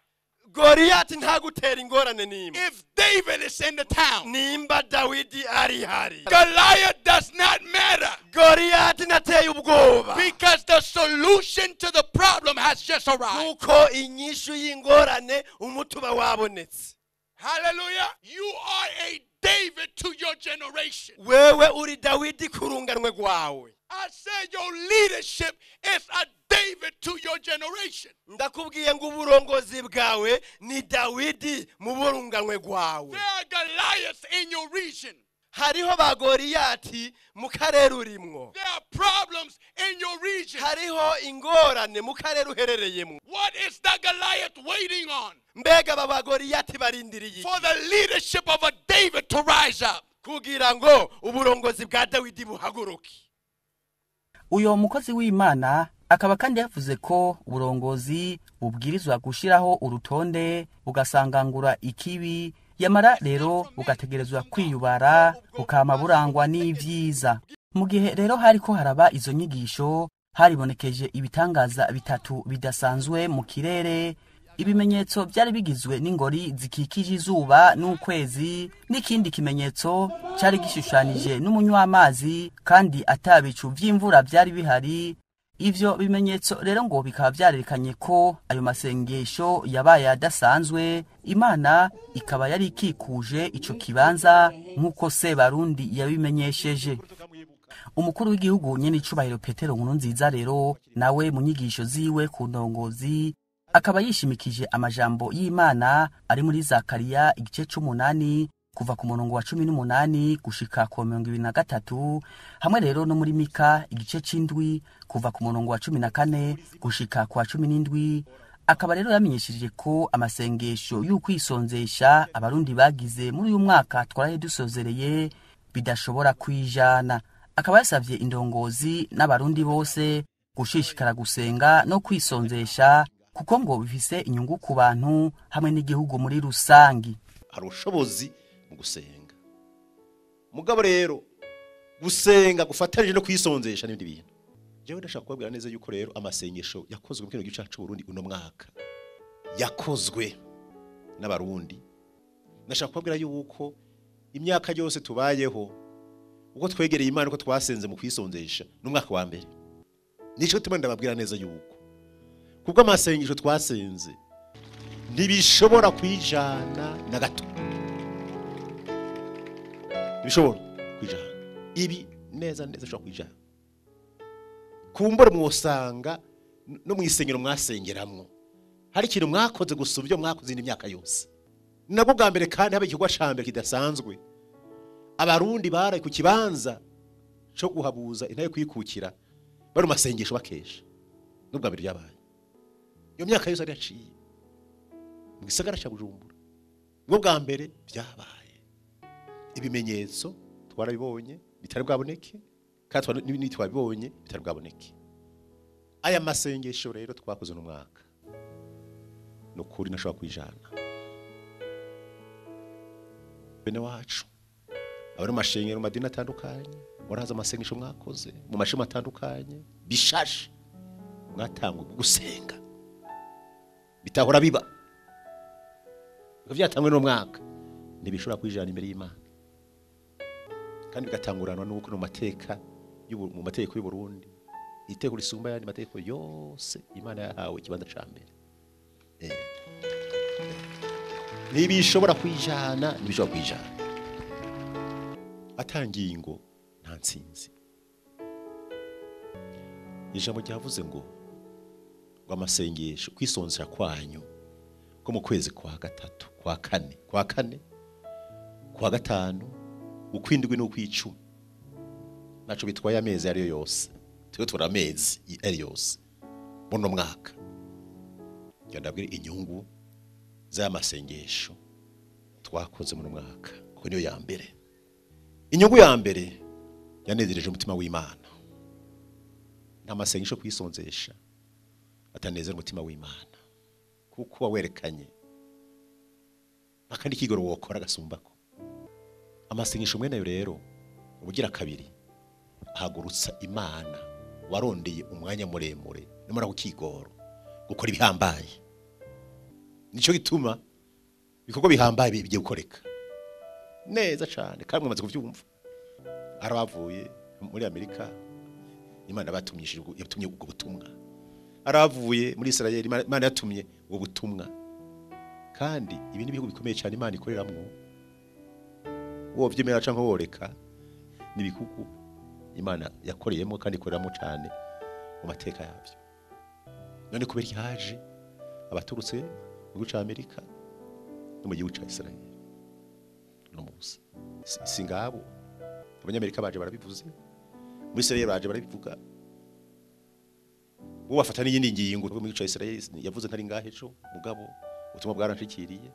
Goliyati ntagutera ingorane nimba. If David is in the town. Nimba Dawidi ari hari. Goliath does not matter. Goliyati ntateye ubwoba. Because the solution to the problem has just arrived. Kuko inyishu y'ingorane umutuba wabonetse. Hallelujah. You are a David to your generation. Wewe uri Dawidi kurunganwe rwawe. I said your leadership is a David to your generation. Ndakubwiye ngo uburongozi bwawe ni Dawidi mu burunganwe rwawe. There are Goliaths in your region. Hariho ba Goliyati mu karere urimwo. There are problems in your region. Hariho ingorane mu karere uherereyemo. What is the Goliath waiting on? Mbega aba Goliyati barindiriye For the leadership of a David to rise up. Kugira ngo uburongozi bwa Dawidi buhaguruke. Uyo mukozi w'Imana akaba kandi yavuze ko uburongozi bubwirizwa gushiraho urutonde bugasangangura ikibi, yamara rero bugategerezwa kwiyubara bukama burangwa n'ivyiza. Mu gihe rero hariko haraba izo nyigisho, haribonekeje ibitangaza bitatu bidasanzwe mu kirere. Ibimenyetso byari bigizwe n'ingori zikikije izuba n'ukwezi, n'ikindi kimenyetso cyari gishushanije n'umunywamazi kandi atabicu vy'imvura byari bihari. Ivyo bimenyetso rero ngo bikaba vyarerekanye ko ayo masengesho yabaye adasanzwe, Imana ikaba yari ikikuje ico kibanza nk'uko Sebarundi yabimenyesheje. Umukuru w'igihugu nyene icubahiro Petero Nkurunziza rero nawe mu nyigisho ziwe ku ndongozi akaba yishimikije amajambo y'Imana ari muri Zakariya igice c'umunani kuva ku murongo wa 18 gushika ku 23, hamwe rero no muri Mika igice c'indwi kuva ku murongo wa 14 gushika ku 17. Akaba rero yamenyesheje ko amasengesho y'ukwisonzesha abarundi bagize muri uyu mwaka twaraye dusozereye bidashobora kwijana. Akaba yasavye indongozi n'abarundi bose gushishikara gusenga no kwisonzesha, kuko ngo bifise inyungu ku bantu hamwe n'igihugu muri rusangi. Hari ubushobozi mu gusenga. Mugabo rero gusenga gufatanije no kwisonzesha n'ibindi bintu. Jewe ndashaka kubabwira neza yuko rero amasengesho yakozwe mu kino gice cyacu Burundi uno mwaka yakozwe n'abarundi. Ndashaka kubabwira yuko imyaka yose tubayeho uko twegereye Imana uko twasenze mu kwisonzesha n'umwaka wa mbere. Nico tuma ndababwira neza yuko kubwo amasengesho twasenze ntibishobora kwijana na gato. Ntibishobora kwijana. Ibi neza neza bishobora kwijana. Kumbura mwosanga no mwisengero mwasengeramwo Hari ikintu mwakoze gusumba ibyo mwakoze indi myaka yose. Nabwo bwa mbere kandi habe igikorwa ca mbere kidasanzwe. Abarundi baraye ku kibanza cyo guhabuza intaye kwikukira bari mu masengesho bakesha. Nubwo mbere byabaye. Iyo myaka yose ari yaciye mu gisagara ca Bujumbura. Nubwo bwa mbere byabaye. Ibimenyetso twarabibonye bitari bwaboneke kandi twabibonye bitari bwaboneke. Aya masengesho rero twakoze no mwaka. Nukuri nashobora kwijana. Bene wacu abari mu mashengero madini atandukanye muraza amasengesho mwakoze mu mashimo atandukanye bishashe mwatangwe gusenga bitahora biba byatangwe no mwaka ntibishobora kwijana imbere y'Imana kandi bigatanguranwa nuko no mateka mu mateko y'u Burundi iteko risumba yandi mateko yose Imana yahawe ikibanza ca mbere. Ntibishobora kwijana, ntibishobora kwijana. Atangingo nta ntsinzi. Ijambo ryavuze ngo amasengesho kwisonzera kwanyu ko mu kwezi kwa gatatu, kwa kane, kwa gatanu, ukwindwi n'ukwicumi. Naco bitwaye amezi ariyo yose. Twe tura amezi ari yose. Muno mwaka. Ndabwira inyungu z'amasengesho twakoze mu mwaka kuko niyo ya mbere. Inyungu ya mbere yanezereje umutima w'Imana. Nta masengesho kwisonzesha atanezera umutima w'Imana kuko wawerekanye akandi kigoro wokora gasumbako. Amasengesho mwene rero ubugira kabiri ahagurutsa Imana warondeye umwanya muremure nimara kukigoro gukora ibihambaye. Nico gituma ibikorwa bihambaye bigiye gukoreka neza cyane kandi mwamaze kuvyumva. Arabavuye muri Amerika Imana batumyishije yatumye ubwo butumwa. Arabavuye muri Israel Imana yatumye ubwo butumwa. Kandi ibi ni ibihugu bikomeye cyane Imana ikoreramwo. Uwo vyemera canke woreka ni ibikuku Imana yakoreyemo kandi ikoreramo cyane mu mateka yavyo. None kubera haje abaturutse mu gihugu ca Amerika no mu gihugu ca Israel no musi singabo abanyamerika baje barabivuze, muri Israel baje barabivuga, bo bafata n'iyindi ngingo mu gihugu ca Israel yavuze ntari ngahe ejo mugabo ubutumwa bwaranshikiriye.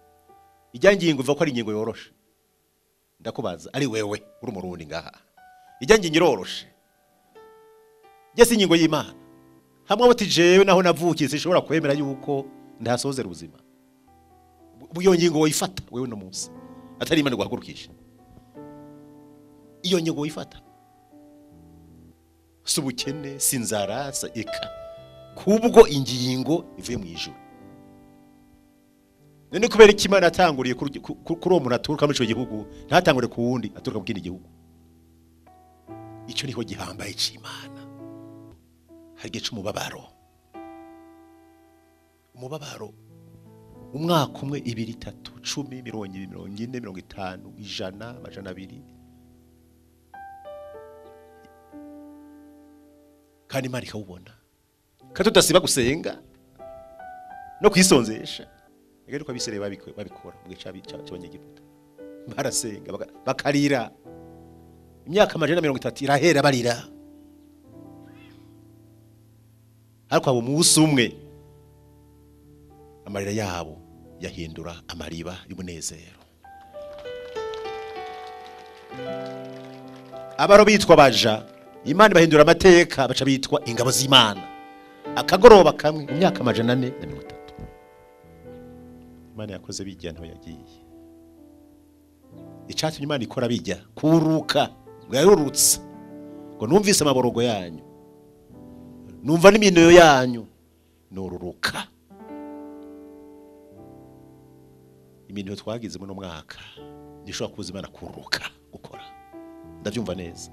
Ijya ngingo ivuga ko ari ingingo yoroshe. Ndakubaza ari wewe uri umurundi ngaha, ijya ngingo iroroshe? Jye ingingo y'Imana hamwe bati jewe naho navukiye sinshobora kwemera yuko ndasozera ubuzima. Iyo ngingo woyifata wewe no munsi atari Imana guhagurukisha. Iyo ngingo woyifata si ubukene, si inzara, si eka, kubwo ingingo ivuye mu ijuru. None kubera iki Imana atanguriye kuri uwo muntu aturuka muri ico gihugu ntatangure ku wundi aturuka mu kindi gihugu? Ico niho gihambaye c'Imana. Hari igihe c'umubabaro, umubabaro umwaka umwe, ibiri, itatu, 10, 20, 40, 50, 100, 200, kandi Imana ikawubona. Kandi tudasiba gusenga no kwisonzesha. Rero ko abisirayeli babikora mu gihe cy'abanyegiputa, barasenga bakarira imyaka 130 irahera barira. Ariko abo munsi umwe amarira yabo yahindura amariba y'umunezero. Abaro bitwa baja Imana bahindura amateka baca bitwa ingabo z'Imana. Akagoroba kamwe mu myaka 430 Imana yakoze bijya nto yagiye. Icatumye Imana ikora bijya kuruka ngo yarurutse ngo numvise amaborogo yanyu, numva n'iminoyo yanyu, noruruka. Iminoyo twagize muri mwaka ndishobora kuza Imana kururuka gukora. Ndavyumva neza,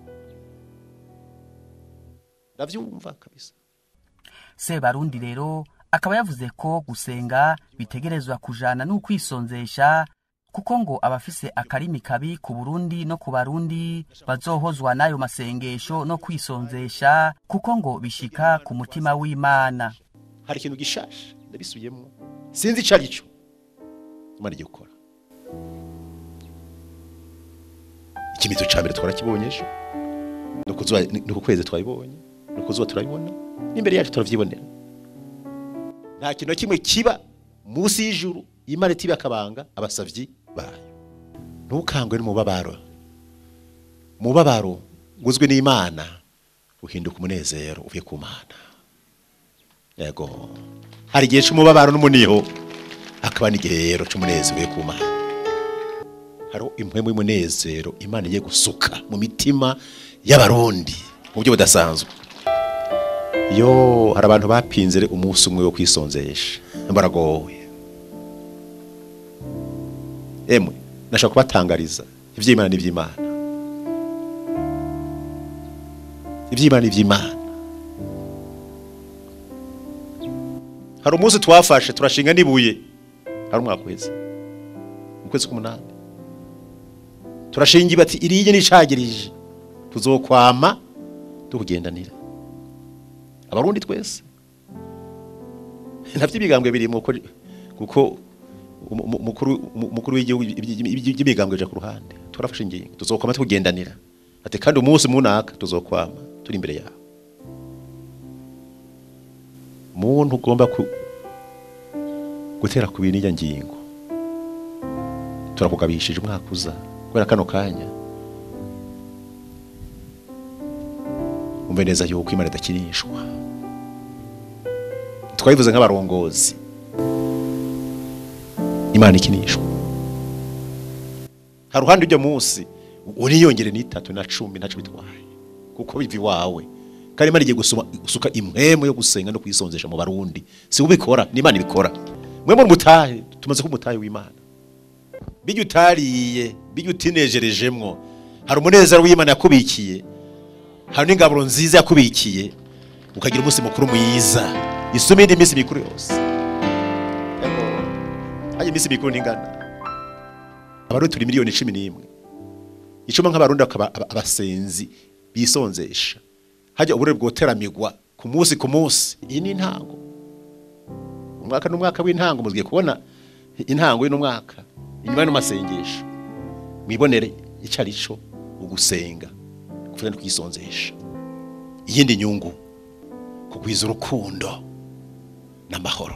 ndavyumva kabisa. Sebarundi rero akaba yavuze ko gusenga bitegerezwa kujana n'ukwisonzesha kuko ngo abafise akarimi kabi ku Burundi no ku Barundi bazohozwa nayo masengesho no kwisonzesha kuko ngo bishika ku mutima w'Imana. Hari ikintu gishashe ndabisubiyemo Sinzi ico arico. Imana igiye gukora. Ikimenyetso ca mbere twarakibonye ejo. Nuko kwezi twabibonye, nuko zuba turabibona, n'imbere yacu turavyibonera. Nta kintu kimwe kiba munsi y'ijuru Imana itiba akabanga abasavyi bayo. Ntukangwe n'umubabaro. Umubabaro nguzwe n'Imana uhinduka umunezero uvuye ku Mana. Yego. Hari igihe c'umubabaro n'umuniho, hakaba n'igihe rero c'umunezero uvuye ku Mana. Hariho impwemu y'umunezero Imana igiye gusuka mu mitima y'abarundi mu buryo budasanzwe. Yo, hari abantu bapinze umunsi umwe wo kwisonzesha, baragowe. Emwe nashaka kubatangariza ivy'Imana n'ivy'Imana. Ivy'Imana n'ivy'Imana. Hari umunsi twafashe turashinga nibuye, hari umwaka uheze mu kwezi k'umunani, turashinga ibati iriye n'icagirije, tuzokwama tukugendanira. Abarundi twese ntavyo ibigambwe birimo, kuko umukuru w'igihugu by'imigambwe ja ku ruhande. Turafashe ingingo tuzokwama tukugendanira, ati kandi umunsi munaka tuzokwama turi imbere yawe. Muntu ugomba gutera ku bintu n'ijya ngingo, turakugabishije umwaka uza kubera kano kanya. Umve neza yuko Imana idakinishwa. Twabivuze nk'abarongozi, Imana ikinishwa. Hari ruhande ujya munsi uniyongere ni 3 na 10 ntaco bitwaye, kuko bivi wawe. Kandi Imana igiye gusuka impwemu yo gusenga no kwisonzesha mu barundi. Si ubikora, ni Imana ibikora. Mwe muri mutahe, tumaze ko mutahe w'Imana. Bijya utariye, bijya utinejerejemwo, hari umunezero w'Imana yakubikiye, hari n'ingaburo nziza yakubikiye, ukagira umunsi mukuru mwiza isuma indi minsi mikuru yose. Haje iminsi mikuru ningana. Abarundi turi miliyoni 11. Icuma nk'abarundi akaba abasenzi bisonzesha. Hajya ubure bwoteramigwa ku munsi ku munsi. Iyi ni intango. Umwaka n'umwaka w'intango muzigiye kubona intango y'uno mwaka inyuma y'ano masengesho. Mwibonere ico arico ugusenga kufanya kwisonzesha. Iyindi nyungu kugwiza urukundo n'amahoro.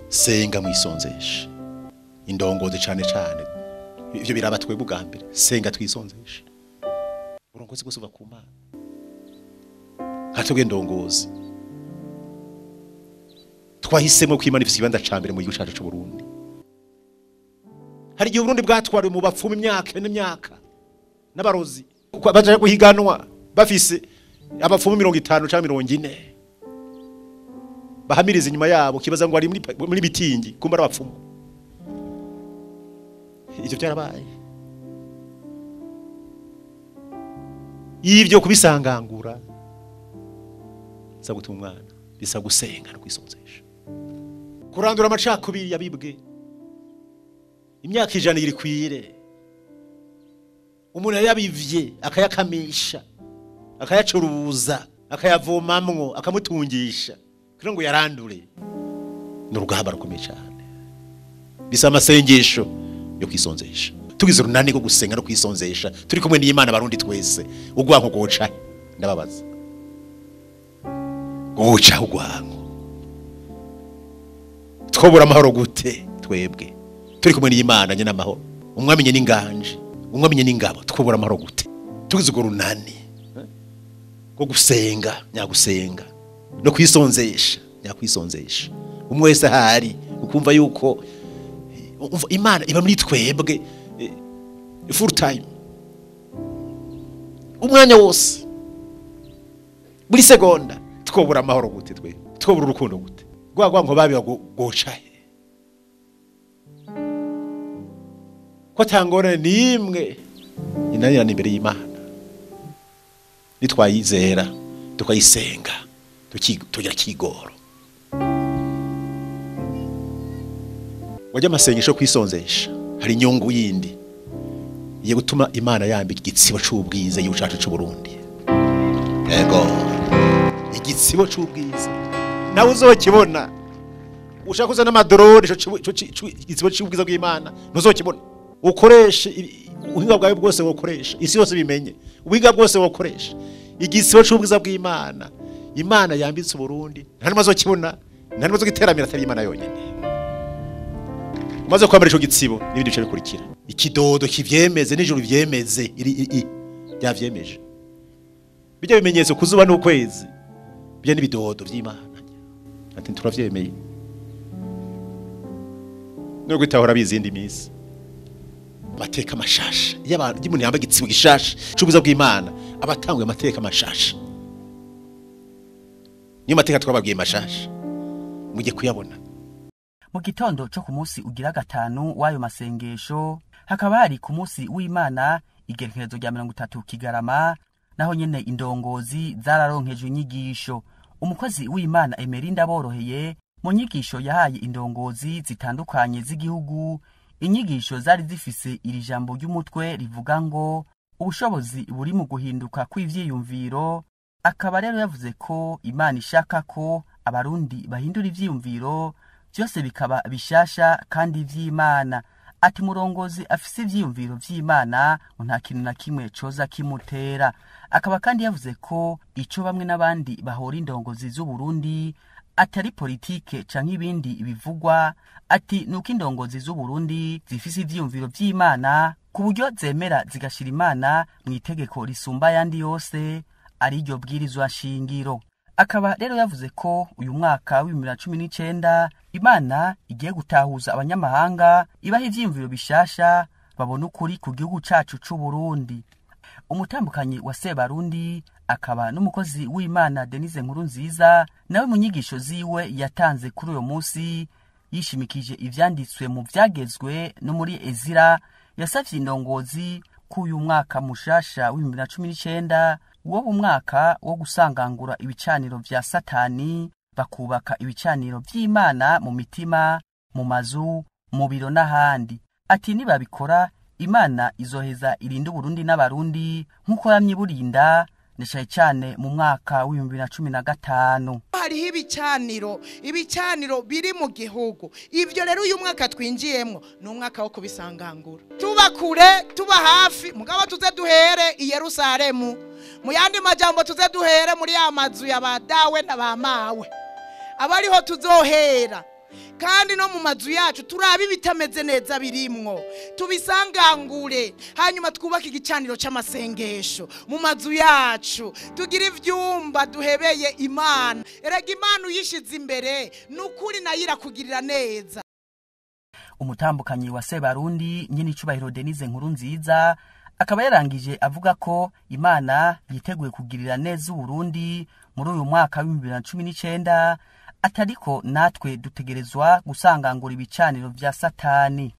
Senga mwisonzesha. Indongozi cane cane ivyo biraba twebwe ubwa mbere. Senga twisonzesha. Urongozi gusuva ku Mana. Hatubwe ndongozi twahisemo ko Imana ifise ikibanza ca mbere mu gihugu cacu c'u Burundi. Hari igihe Burundi bwatwariwe mu bapfumu imyaka n'imyaka n'abarozi baje guhiganwa bafise abapfumu 50 canke 40 bahamiriza inyuma yabo, kibaza ngo ari muri mitingi, kumba abapfumu. Ivyo byarabaye. Ivyo kubisangangura gutuma umwana bisa gusenga no kwisonzesha, kurandura amacakubiri yabibwe imyaka 100 iri kwire. Umuntu yabivye akayakamisha, akayacuruza, akayavomamwo, akamutungisha kugira ngo yarandure. Ni urugamba rukomeye cyane, bisa amasengesho yo kwisonzesha. Tugize urunani rwo gusenga no kwisonzesha turi kumwe n'Imana abarundi twese, ugwanko goca ndababaza goca ugwanko twobura amahoro gute? Twebwe turi kumwe n'Imana nye n'amahoro, umwamenye n'inganje, umwamenye n'ingabo, twobura amahoro gute? Tugize urwo runani rwo gusenga nyagusenga no kwisonzesha nyakwisonzesha, umwe wese ahari ukumva yuko Imana iba muri twebwe full time, umwanya wose, buri segonda. Twobura amahoro gute? Twe twobura urukundo gute? Gwa ngo babi gocaye ko tangorane nimwe inanirana imbere y'Imana. Nitwayizera tukayisenga tugira kigoro. Wajya amasengesho kwisonzesha, hari inyungu yindi igiye gutuma Imana yambika igitsibo c'ubwiza y'igihugu cacu c'u Burundi. Yego, igitsibo c'ubwiza nawe uzokibona. Ushaka kuzana amadrone ico igitsibo cy'ubwiza bw'Imana ntuzokibona. Ukoreshe ubuhinga bwawe bwose wokoresha, isi yose bimenye ubuhinga bwose wokoresha igitsibo cy'ubwiza bw'Imana. Imana yambitse Burundi nta numwe azokibona, nta numwe azogiteramira atari Imana yonyene. Umaze kwambara ico gitsibo n'ibindi bice bikurikira, ikidodo kivyemeze n'ijuru vyemeze iri byavyemeje. Bijya bimenyetso kuzuba n'ukwezi bya n'ibidodo by'Imana. Ati turavyemeye no gutahora bizindi minsi. Amateka mashasha iyo abantu umuntu yambaye igitsibo gishasha c'ubwiza bw'Imana abatangwe amateka mashasha. Niyo mateka twababwiye mashasha mujye kuyabona. Mu gitondo cyo ku munsi ugira gatanu w'ayo masengesho hakaba hari ku munsi w'Imana igerekerezo rya 30 Kigarama, naho nyene indongozi zararonkejwe inyigisho. Umukozi w'Imana Emerinda Boroheye mu nyigisho yahaye indongozi zitandukanye z'igihugu, inyigisho zari zifise iri jambo ry'umutwe rivuga ngo ubushobozi buri mu guhinduka kw'ivyiyumviro. Akaba rero yavuze ko Imana ishaka ko abarundi bahindura ivyiyumviro byose bikaba bishasha kandi vy'Imana. Ati murongozi afise ivyiyumviro vy'Imana nta kintu na kimwe coza kimutera. Akaba kandi yavuze ko ico bamwe n'abandi bahora indongozi z'u Burundi atari politike canke ibindi bivugwa, ati nuko indongozi z'u Burundi zifise ivyiyumviro vy'Imana ku buryo zemera zigashira Imana mu itegeko risumba yandi yose ari ryo bwirizwa shingiro. Akaba rero yavuze ko uyu mwaka wa 2019 Imana igiye gutahuza abanyamahanga ibaha ivyiyumviro bishasha babona ukuri ku gihugu cacu c'u Burundi. Umutambukanyi wa Sebarundi akaba n'umukozi w'Imana Denise Nkurunziza nawe mu nyigisho ziwe yatanze kuri uyo munsi yishimikije ivyanditswe mu vyagezwe no muri Ezira, yasavye indongozi ko uyu mwaka mushasha wa 2019 wo umwaka wo gusangangura ibicaniro vya Satani bakubaka ibicaniro vy'Imana mu mitima, mu mazu, mu biro n'ahandi. Ati nibabikora Imana izoheza irinde Burundi n'abarundi nkuko yamye burinda neshaye cyane mu mwaka wa 2015. Hariho ibicaniro biri mu gihugu. Ivyo rero uyu mwaka twinjiyemwo ni umwaka wo kubisangangura. Tuba kure, tuba hafi, mugabo tuze duhere i Yerusalemu. Mu yandi majambo tuze duhere muri ya mazu ya badawe na bamawe. Abariho tuzohera. Kandi no mu mazu yacu turabe ibitameze neza birimwo tubisangangure, hanyuma twubake igicaniro c'amasengesho mu mazu yacu, tugira ivyumba duhebeye Imana. Erega Imana uyishize imbere nukuri nayo irakugirira neza. Umutambukanyi wa Sebarundi nyene icubahiro Denise Nkurunziza akaba yarangije avuga ko Imana yiteguye kugirira neza Burundi muri uyu mwaka wa 2019, atariko natwe dutegerezwa gusangangura ibicaniro vya Satani.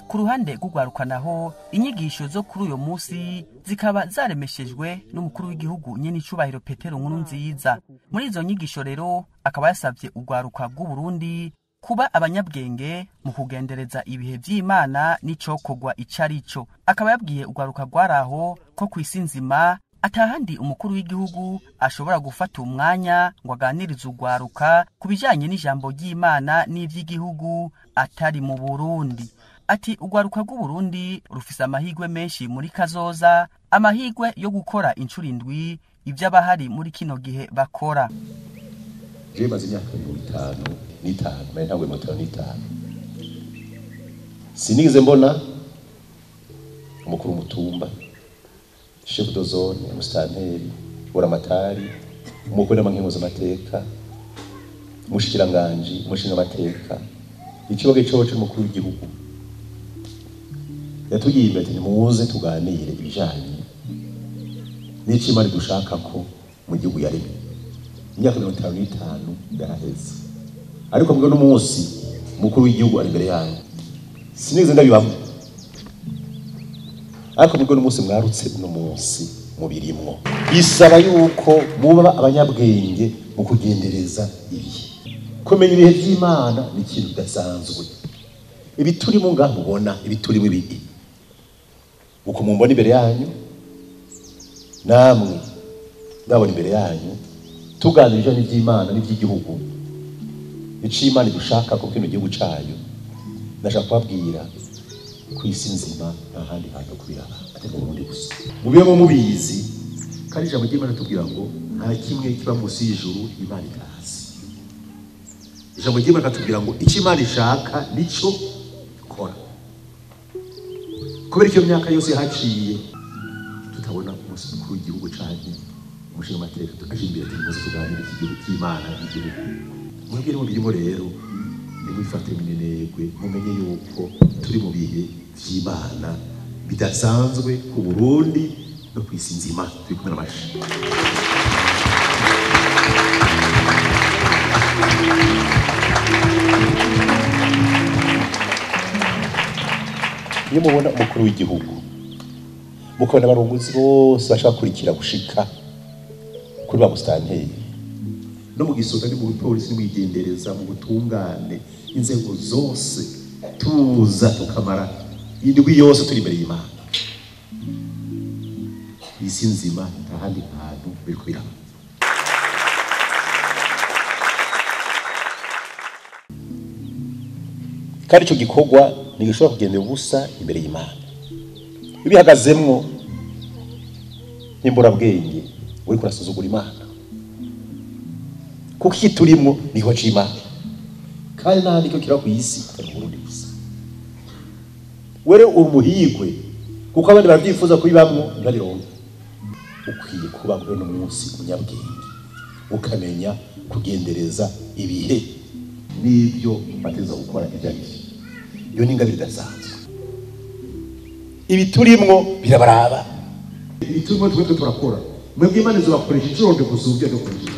Ku ruhande rw'urwaruka naho inyigisho zo kuri uyo munsi zikaba zaremeshejwe n'umukuru w'igihugu nyene icubahiro Petero Nkurunziza. Muri izo nyigisho rero akaba yasavye urwaruka rw'u Burundi kuba abanyabwenge mu kugendereza ibihe vy'Imana n'icokorwa icarico. Akaba yabwiye urwaruka rwaraho ko kw'isi nzima atahandi umukuru w'igihugu ashobora gufata umwanya ngo aganirize urwaruka ku bijanye n'ijambo ry'Imana n'ivy'igihugu atari mu Burundi. Ati urwaruka rw'u Burundi rufise amahirwe menshi muri kazoza, amahirwe yo gukora incuro indwi ivy'abahari muri kino gihe bakora. Je maze imyaka 55, mbe ntabwo 55. Sinigeze mbona umukuru w'umutumba, chef de zone, umusitanteri, buramatari, umukuru w'amankenguzamateka, Umushikiranganji, umushingamateka, ikibazo cyo cy'umukuru w'igihugu yatugiye imbere ati nimuze tuganire ibijanye n'icyo Imana dushaka ko mu gihugu yaremye. Imyaka 55 yaraheze, ariko mbwo n'umunsi umukuru w'igihugu ari imbere yanyu, sinigeze ndabibamo, ariko mbwo n'umunsi mwarutse uno munsi mubirimwo. Bisaba yuko muba abanyabwenge mu kugendereza ibihe. Kumenya ibihe by'Imana ni ikintu kidasanzwe. Ibi turimo ngaho mubona, ibi turimo ibi uko mumbona imbere yanyu, namwe ndabona imbere yanyu, tuganira ibijanye n'iby'Imana n'iby'igihugu, icyo Imana idushaka ko kino gihugu cayo. Ndashaka kubabwira ku isi nzima nta handi hantu kubiraba atari mu Burundi gusa. Mubemo mubizi kandi ijambo ry'Imana tubwira ngo nta kimwe kiba munsi y'ijuru Imana itazi. Ijambo ry'Imana tubwira ngo icyo Imana ishaka nico ikora. Kubera iyo myaka yose haciye tutabona umunsi mukuru w'igihugu canke umushingamateka tukaje imbere ati muze tuganire iki gihugu cy'Imana n'igihugu. Mwebwe mu birimo rero nimwifate minenegwe, mumenye yuko turi mu bihe vy'Imana bidasanzwe ku Burundi no ku isi nzima. Turi kumwe n'amashi. Iyo mubona umukuru w'igihugu, mukabona abarongozi bose bashaka kurikira gushika kuri ba musitanteri, no mu gisoda, ni mu polisi, ni mwigendereza, mu butungane, inzego zose tuza tukamara indwi yose turi imbere y'Imana. Isi nzima nta handi hantu biriko biraba. Kandi ico gikorwa ntigishobora kugenda ubusa imbere y'Imana. Ibihagazemwo n'imburabwenge uriko urasuzugura Imana, kuko iki turimo niho c'Imana, kandi n'ahandi ko kira ku isi atari mu Burundi gusa. Were umuhigwe kuko abandi baravyifuza kubibamwo ntibabironke. Ukwiye kuba muri uno munsi umunyabwenge, ukamenya kugendereza ibihe n'ibyo bateza gukora ibyo ari byo. Iyo ni ingabire idasanzwe. Ibi turimwo birabaraba, ibi turimo twebwe turakora, mwebwe Imana izobakoresha inshuro ndwi gusumba ibyo dukoresha.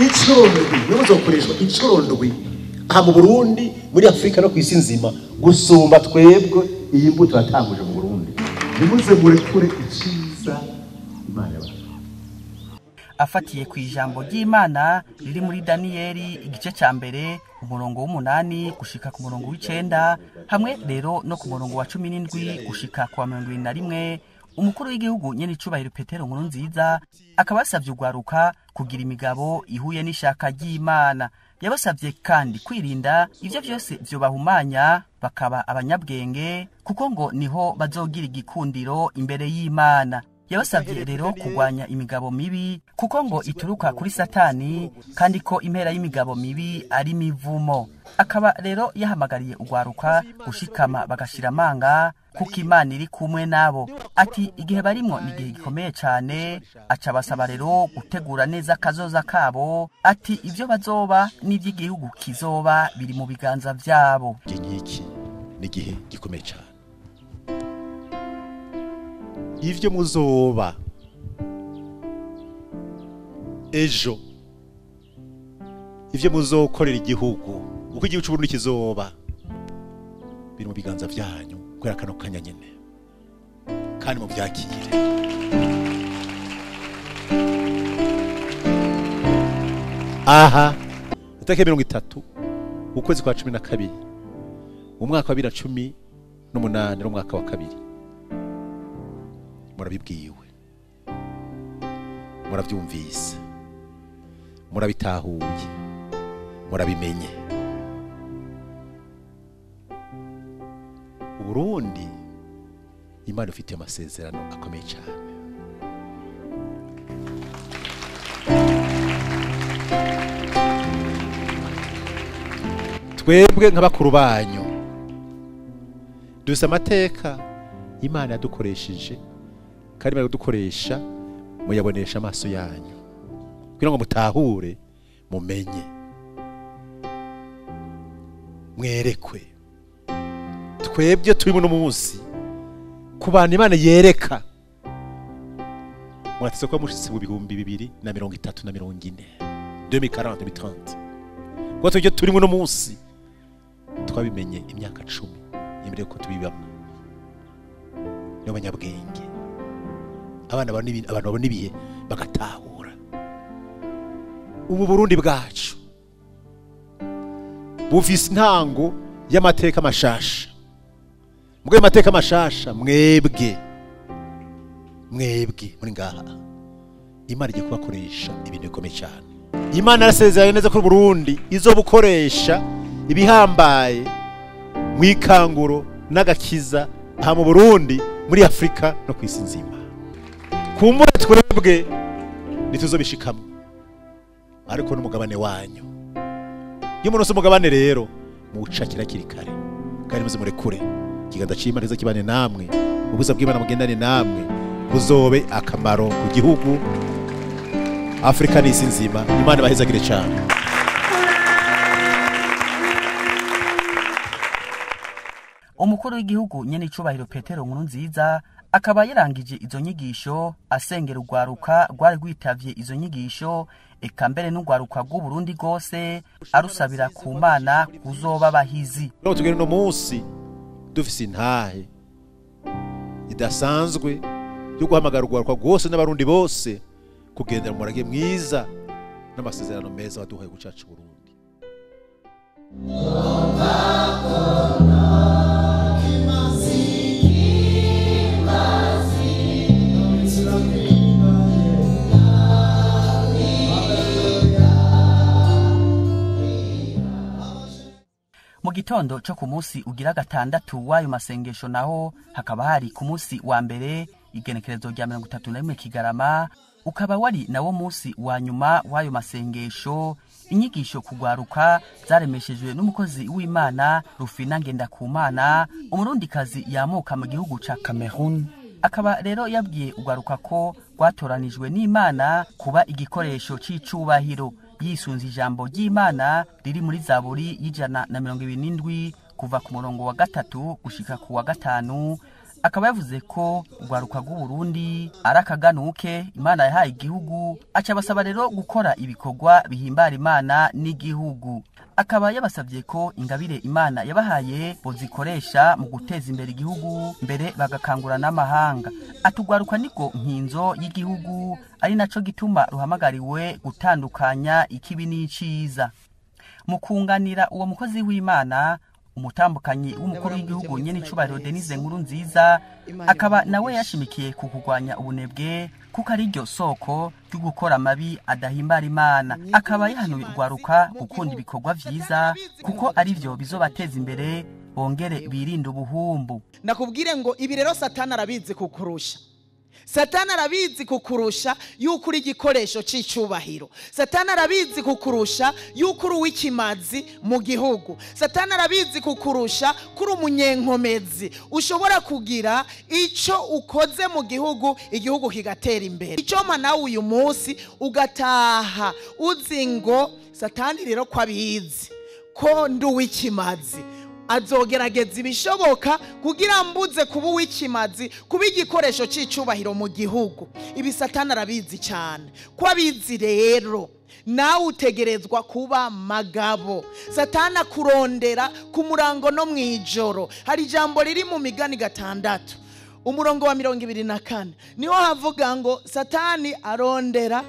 Inshuro ndwi niyo muzokoreshwa, inshuro ndwi aha mu Burundi, muri Afrika no ku isi nzima, gusumba twebwe iyi mbuto yatanguje mu Burundi. Nimuze murekure iciza Imana yabahaye. Afatiye ku ijambo ry'Imana riri muri Daniyeli igice ca mbere umurongo w'8 gushika ku murongo w'9 hamwe rero no ku murongo wa 17 gushika ku wa 21, umukuru w'igihugu nyene icubahiro Petero Nkurunziza akaba yasavye urwaruka kugira imigabo ihuye n'ishaka ry'Imana. Yabasavye kandi kwirinda ivyo vyose vyobahumanya, bakaba abanyabwenge, kuko ngo niho bazogira igikundiro imbere y'Imana. Yabasavye rero kurwanya imigabo mibi, kuko ngo ituruka kuri Satani, kandi ko impera y'imigabo mibi ari mivumo. Akaba rero yahamagariye urwaruka gushikama bagashira amanga, kuko Imana iri kumwe nabo. Ati igihe barimwo ni igihe gikomeye cane, aca basaba rero gutegura neza kazoza kabo. Ati ivyo bazoba n'ivy'igihugu kizoba biri mu biganza vyabo. Iki ni igihe gikomeye cane. Ivyo muzoba ejo, ivyo muzokorera igihugu, uko igihugu c'Uburundi kizoba, biri mu biganza vyanyu kubera kano kanya nyene, kandi muvyakire. Aha itariki 30 ukwezi kwa 12 umwaka wa 2018 n'umwaka wa kabiri, murabibwiwe, murabyumvise, murabitahuye, murabimenye. Uburundi Imana ifite amasezerano akomeye cyane. Twebwe nk'abakuru banyu dusa amateka Imana yadukoresheje Kandi bari kudukoresha muyabonesha amaso yanyu kugira ngo mutahure, mumenye, mwerekwe. Twebwe turi muno munsi ku bantu Imana yereka, mwatse ko mushitse mu 2030 na 40, 2040, 2030. Kuko twebwe turi muno munsi twabimenye imyaka 10 imbere ko tubibamwe. Nibo banyabwenge, abana abantu babona ibihe bagatahura. Ubu Burundi bwacu bufise intango y'amateka mashasha. Mugwe amateka mashasha, mwebwe muri ngaha Imana igiye kubakoresha ibintu bikomeye cyane. Imana yarasezeranye neza ko Burundi izobukoresha ibihambaye mu ikanguro n'agakiza aha mu Burundi, muri Afrika no kwisi nzima. Kumbura twebwe nituzobishikamwe, ariko n'umugabane wanyu. Iyo umuntu ose umugabane rero muwucakira hakiri kare, kandi muze murekure ikiganza c'Imana kize kibane namwe, ubuza bw'Imana bugendane namwe, buzobe akamaro ku gihugu, Afrika n'isi nzima. Imana ibahezagire cyane. Umukuru w'igihugu nyene icubahiro Petero Nkurunziza akaba yarangije izo nyigisho asengera urwaruka rwari rwitavye izo nyigisho, eka mbere n'urwaruka rw'u Burundi rwose, arusabira ku Mana kuzoba bahizi. Rero tugere no munsi dufise intahe idasanzwe yo guhamagara urwaruka rwose n'abarundi bose kugendera mu murage mwiza n'amasezerano meza waduhaye gucaca Burundi. Mu gitondo cyo ku munsi ugira gatandatu w'ayo masengesho naho hakaba hari ku munsi wa mbere igenekerezo rya 31 Kigarama, ukaba wari nawo munsi wa nyuma w'ayo masengesho. Inyigisho kugwaruka zaremeshejwe n'umukozi w'Imana Rufina Ngendakumana, umurundikazi yamuka mu gihugu ca Cameroon. Akaba rero yabwiye ugwaruka ko rwatoranijwe n'Imana kuba igikoresho c'icubahiro, yisunze ijambo ry'Imana riri muri Zaburi y'127 kuva ku murongo wa 3 gushika ku wa 5. Akaba yavuze ko urwaruka rw'u Burundi ari akaganuke Imana yahaye igihugu, aca basaba rero gukora ibikorwa bihimbara Imana n'igihugu. Akaba yabasabye ko ingabire Imana yabahaye bozikoresha mu guteza imbere igihugu, mbere bagakangura n'amahanga. Atugwaruka niko nkinzo y'igihugu, ari naco gituma ruhamagariwe gutandukanya ikibi n'iciza. Mu kunganira uwo mukozi w'Imana, umutambukanyi w'umukuru w'igihugu nyene icubahiro Denise Nkurunziza akaba nawe yashimikiye ku kurwanya ubunebwe, kuko ari ryo soko ryo gukora amabi adahimbara Imana. Akaba yahanuye urwaruka gukunda ibikorwa vyiza, kuko ari vyo bizobateza imbere, bongere birinde ubuhumbu. Nakubwire ngo ibi rero Satani arabizi kukurusha. Satani arabizi kukurusha yuko uri igikoresho c'icubahiro. Satani arabizi kukurusha yuko uri uw'ikimazi mu gihugu. Satani arabizi kukurusha kuri umunyenkomezi, ushobora kugira ico ukoze mu gihugu, igihugu kigatera imbere. Ico nawe uyu munsi ugataha uzi ngo Satani rero ko abizi ko ndi uw'ikimazi, azogerageza ibishoboka kugira mbuze kuba uw'ikimazi, kuba igikoresho c'icubahiro mu gihugu. Ibi Satani arabizi cyane. Ko abizi rero nawe utegerezwa kuba magabo. Satani akurondera ku murango no mwijoro. Hari ijambo riri mu migani 6 umurongo wa 24, niho havuga ngo Satani arondera,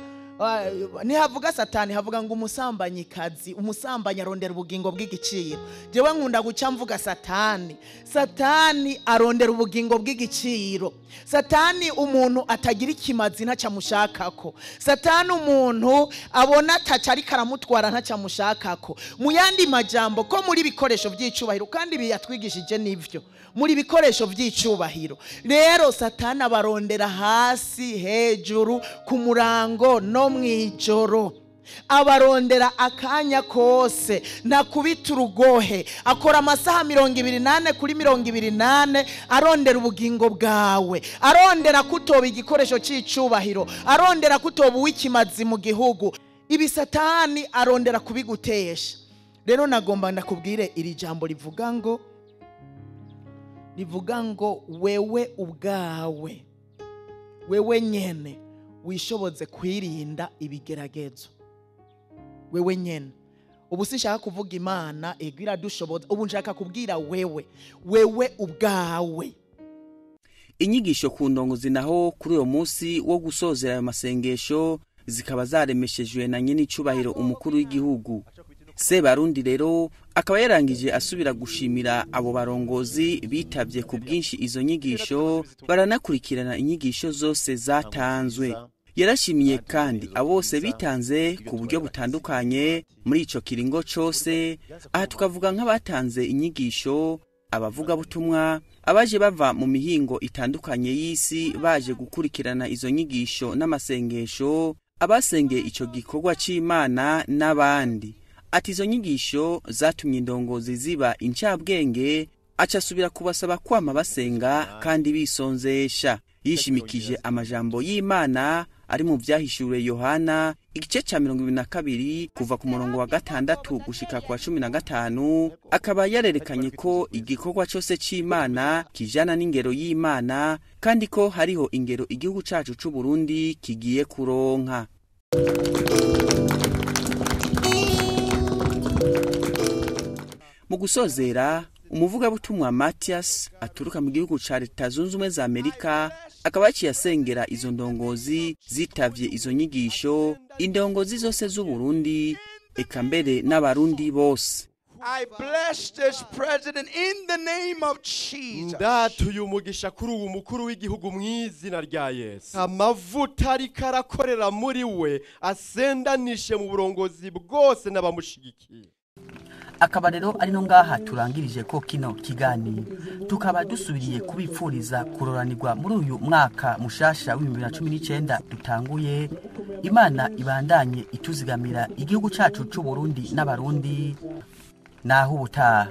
nihavuga Satani havuga ngo umusambanyikazi, umusambanyi arondera ubugingo bw'igiciro. Jewe nkunda guca mvuga Satani. Satani arondera ubugingo bw'igiciro. Satani umuntu atagira ikimazi ntacamushakako. Satani umuntu abona ataca ariko aramutwara ntacamushakako. Mu yandi majambo ko muri bikoresho by'icubahiro, kandi biyatwigishije nivyo, muri bikoresho by'icubahiro. Rero Satani abarondera hasi, hejuru, ku murango no mwijoro. Abarondera akanya kose, ntakubita urugohe, akora amasaha 24 kuri 24, arondera ubugingo bwawe, arondera kutoba igikoresho cy'icubahiro, arondera kutoba uw'ikimazi mu gihugu. Ibi Satani arondera kubigutesha. Rero nagomba ndakubwire iri jambo rivuga ngo wewe ubwawe, wewe nyene wishoboze kwirinda ibigeragezo. Wewe nyene. Ubu sinshaka kuvuga Imana ego iradushoboza, ubu nshaka kubwira wewe, wewe ubwawe. Inyigisho ku ndongozi naho kuri uyo munsi wo gusozera ayo masengesho zikaba zaremeshejwe na nyene icubahiro umukuru w'igihugu Sebarundi. Rero akaba yarangije asubira gushimira abo barongozi bitavye ku bwinshi izo nyigisho, baranakurikirana inyigisho zose zatanzwe. Yarashimiye kandi abo bose bitanze ku buryo butandukanye muri ico kiringo cose. Aha tukavuga nk'abatanze inyigisho, abavugabutumwa, abaje bava mu mihingo itandukanye y'isi baje gukurikirana izo nyigisho n'amasengesho, abasengeye ico gikorwa c'Imana n'abandi. Ati izo nyigisho zatumye indongozi ziba incabwenge, aca asubira kubasaba kwama basenga kandi bisonzesha, yishimikije amajambo y'Imana ari mu Vyahishuriwe Yohana igice ca 22 kuva ku murongo wa 6 gushika kwa 15. Akaba yarerekanye ko igikorwa cose c'Imana kijana n'ingero y'Imana, kandi ko hariho ingero igihugu cacu c'u Burundi kigiye kuronka. Mu gusozera, umuvugabutumwa Mathias aturuka mu gihugu ca Leta Zunze Ubumwe za Amerika akaba yaciye asengera izo ndongozi zitavye izo nyigisho, indongozi zose z'u Burundi eka mbere n'abarundi bose. I bless this president in the name of Jesus. Ndatuye umugisha kuri uwo mukuru w'igihugu mu izina rya Yesu. Amavuta ariko arakorera muri we asendanishe mu burongozi bwose n'abamushigikiye. Akaba rero ari no ngaha turangirije ko kino kiganiro, tukaba dusubiriye kubipfuriza kuroranirwa muri uyu mwaka mushasha w'ibihumbi bibiri na cumi n'icenda dutanguye. Imana ibandanye ituzigamira igihugu cacu c'u Burundi n'abarundi. Naho ubutaha.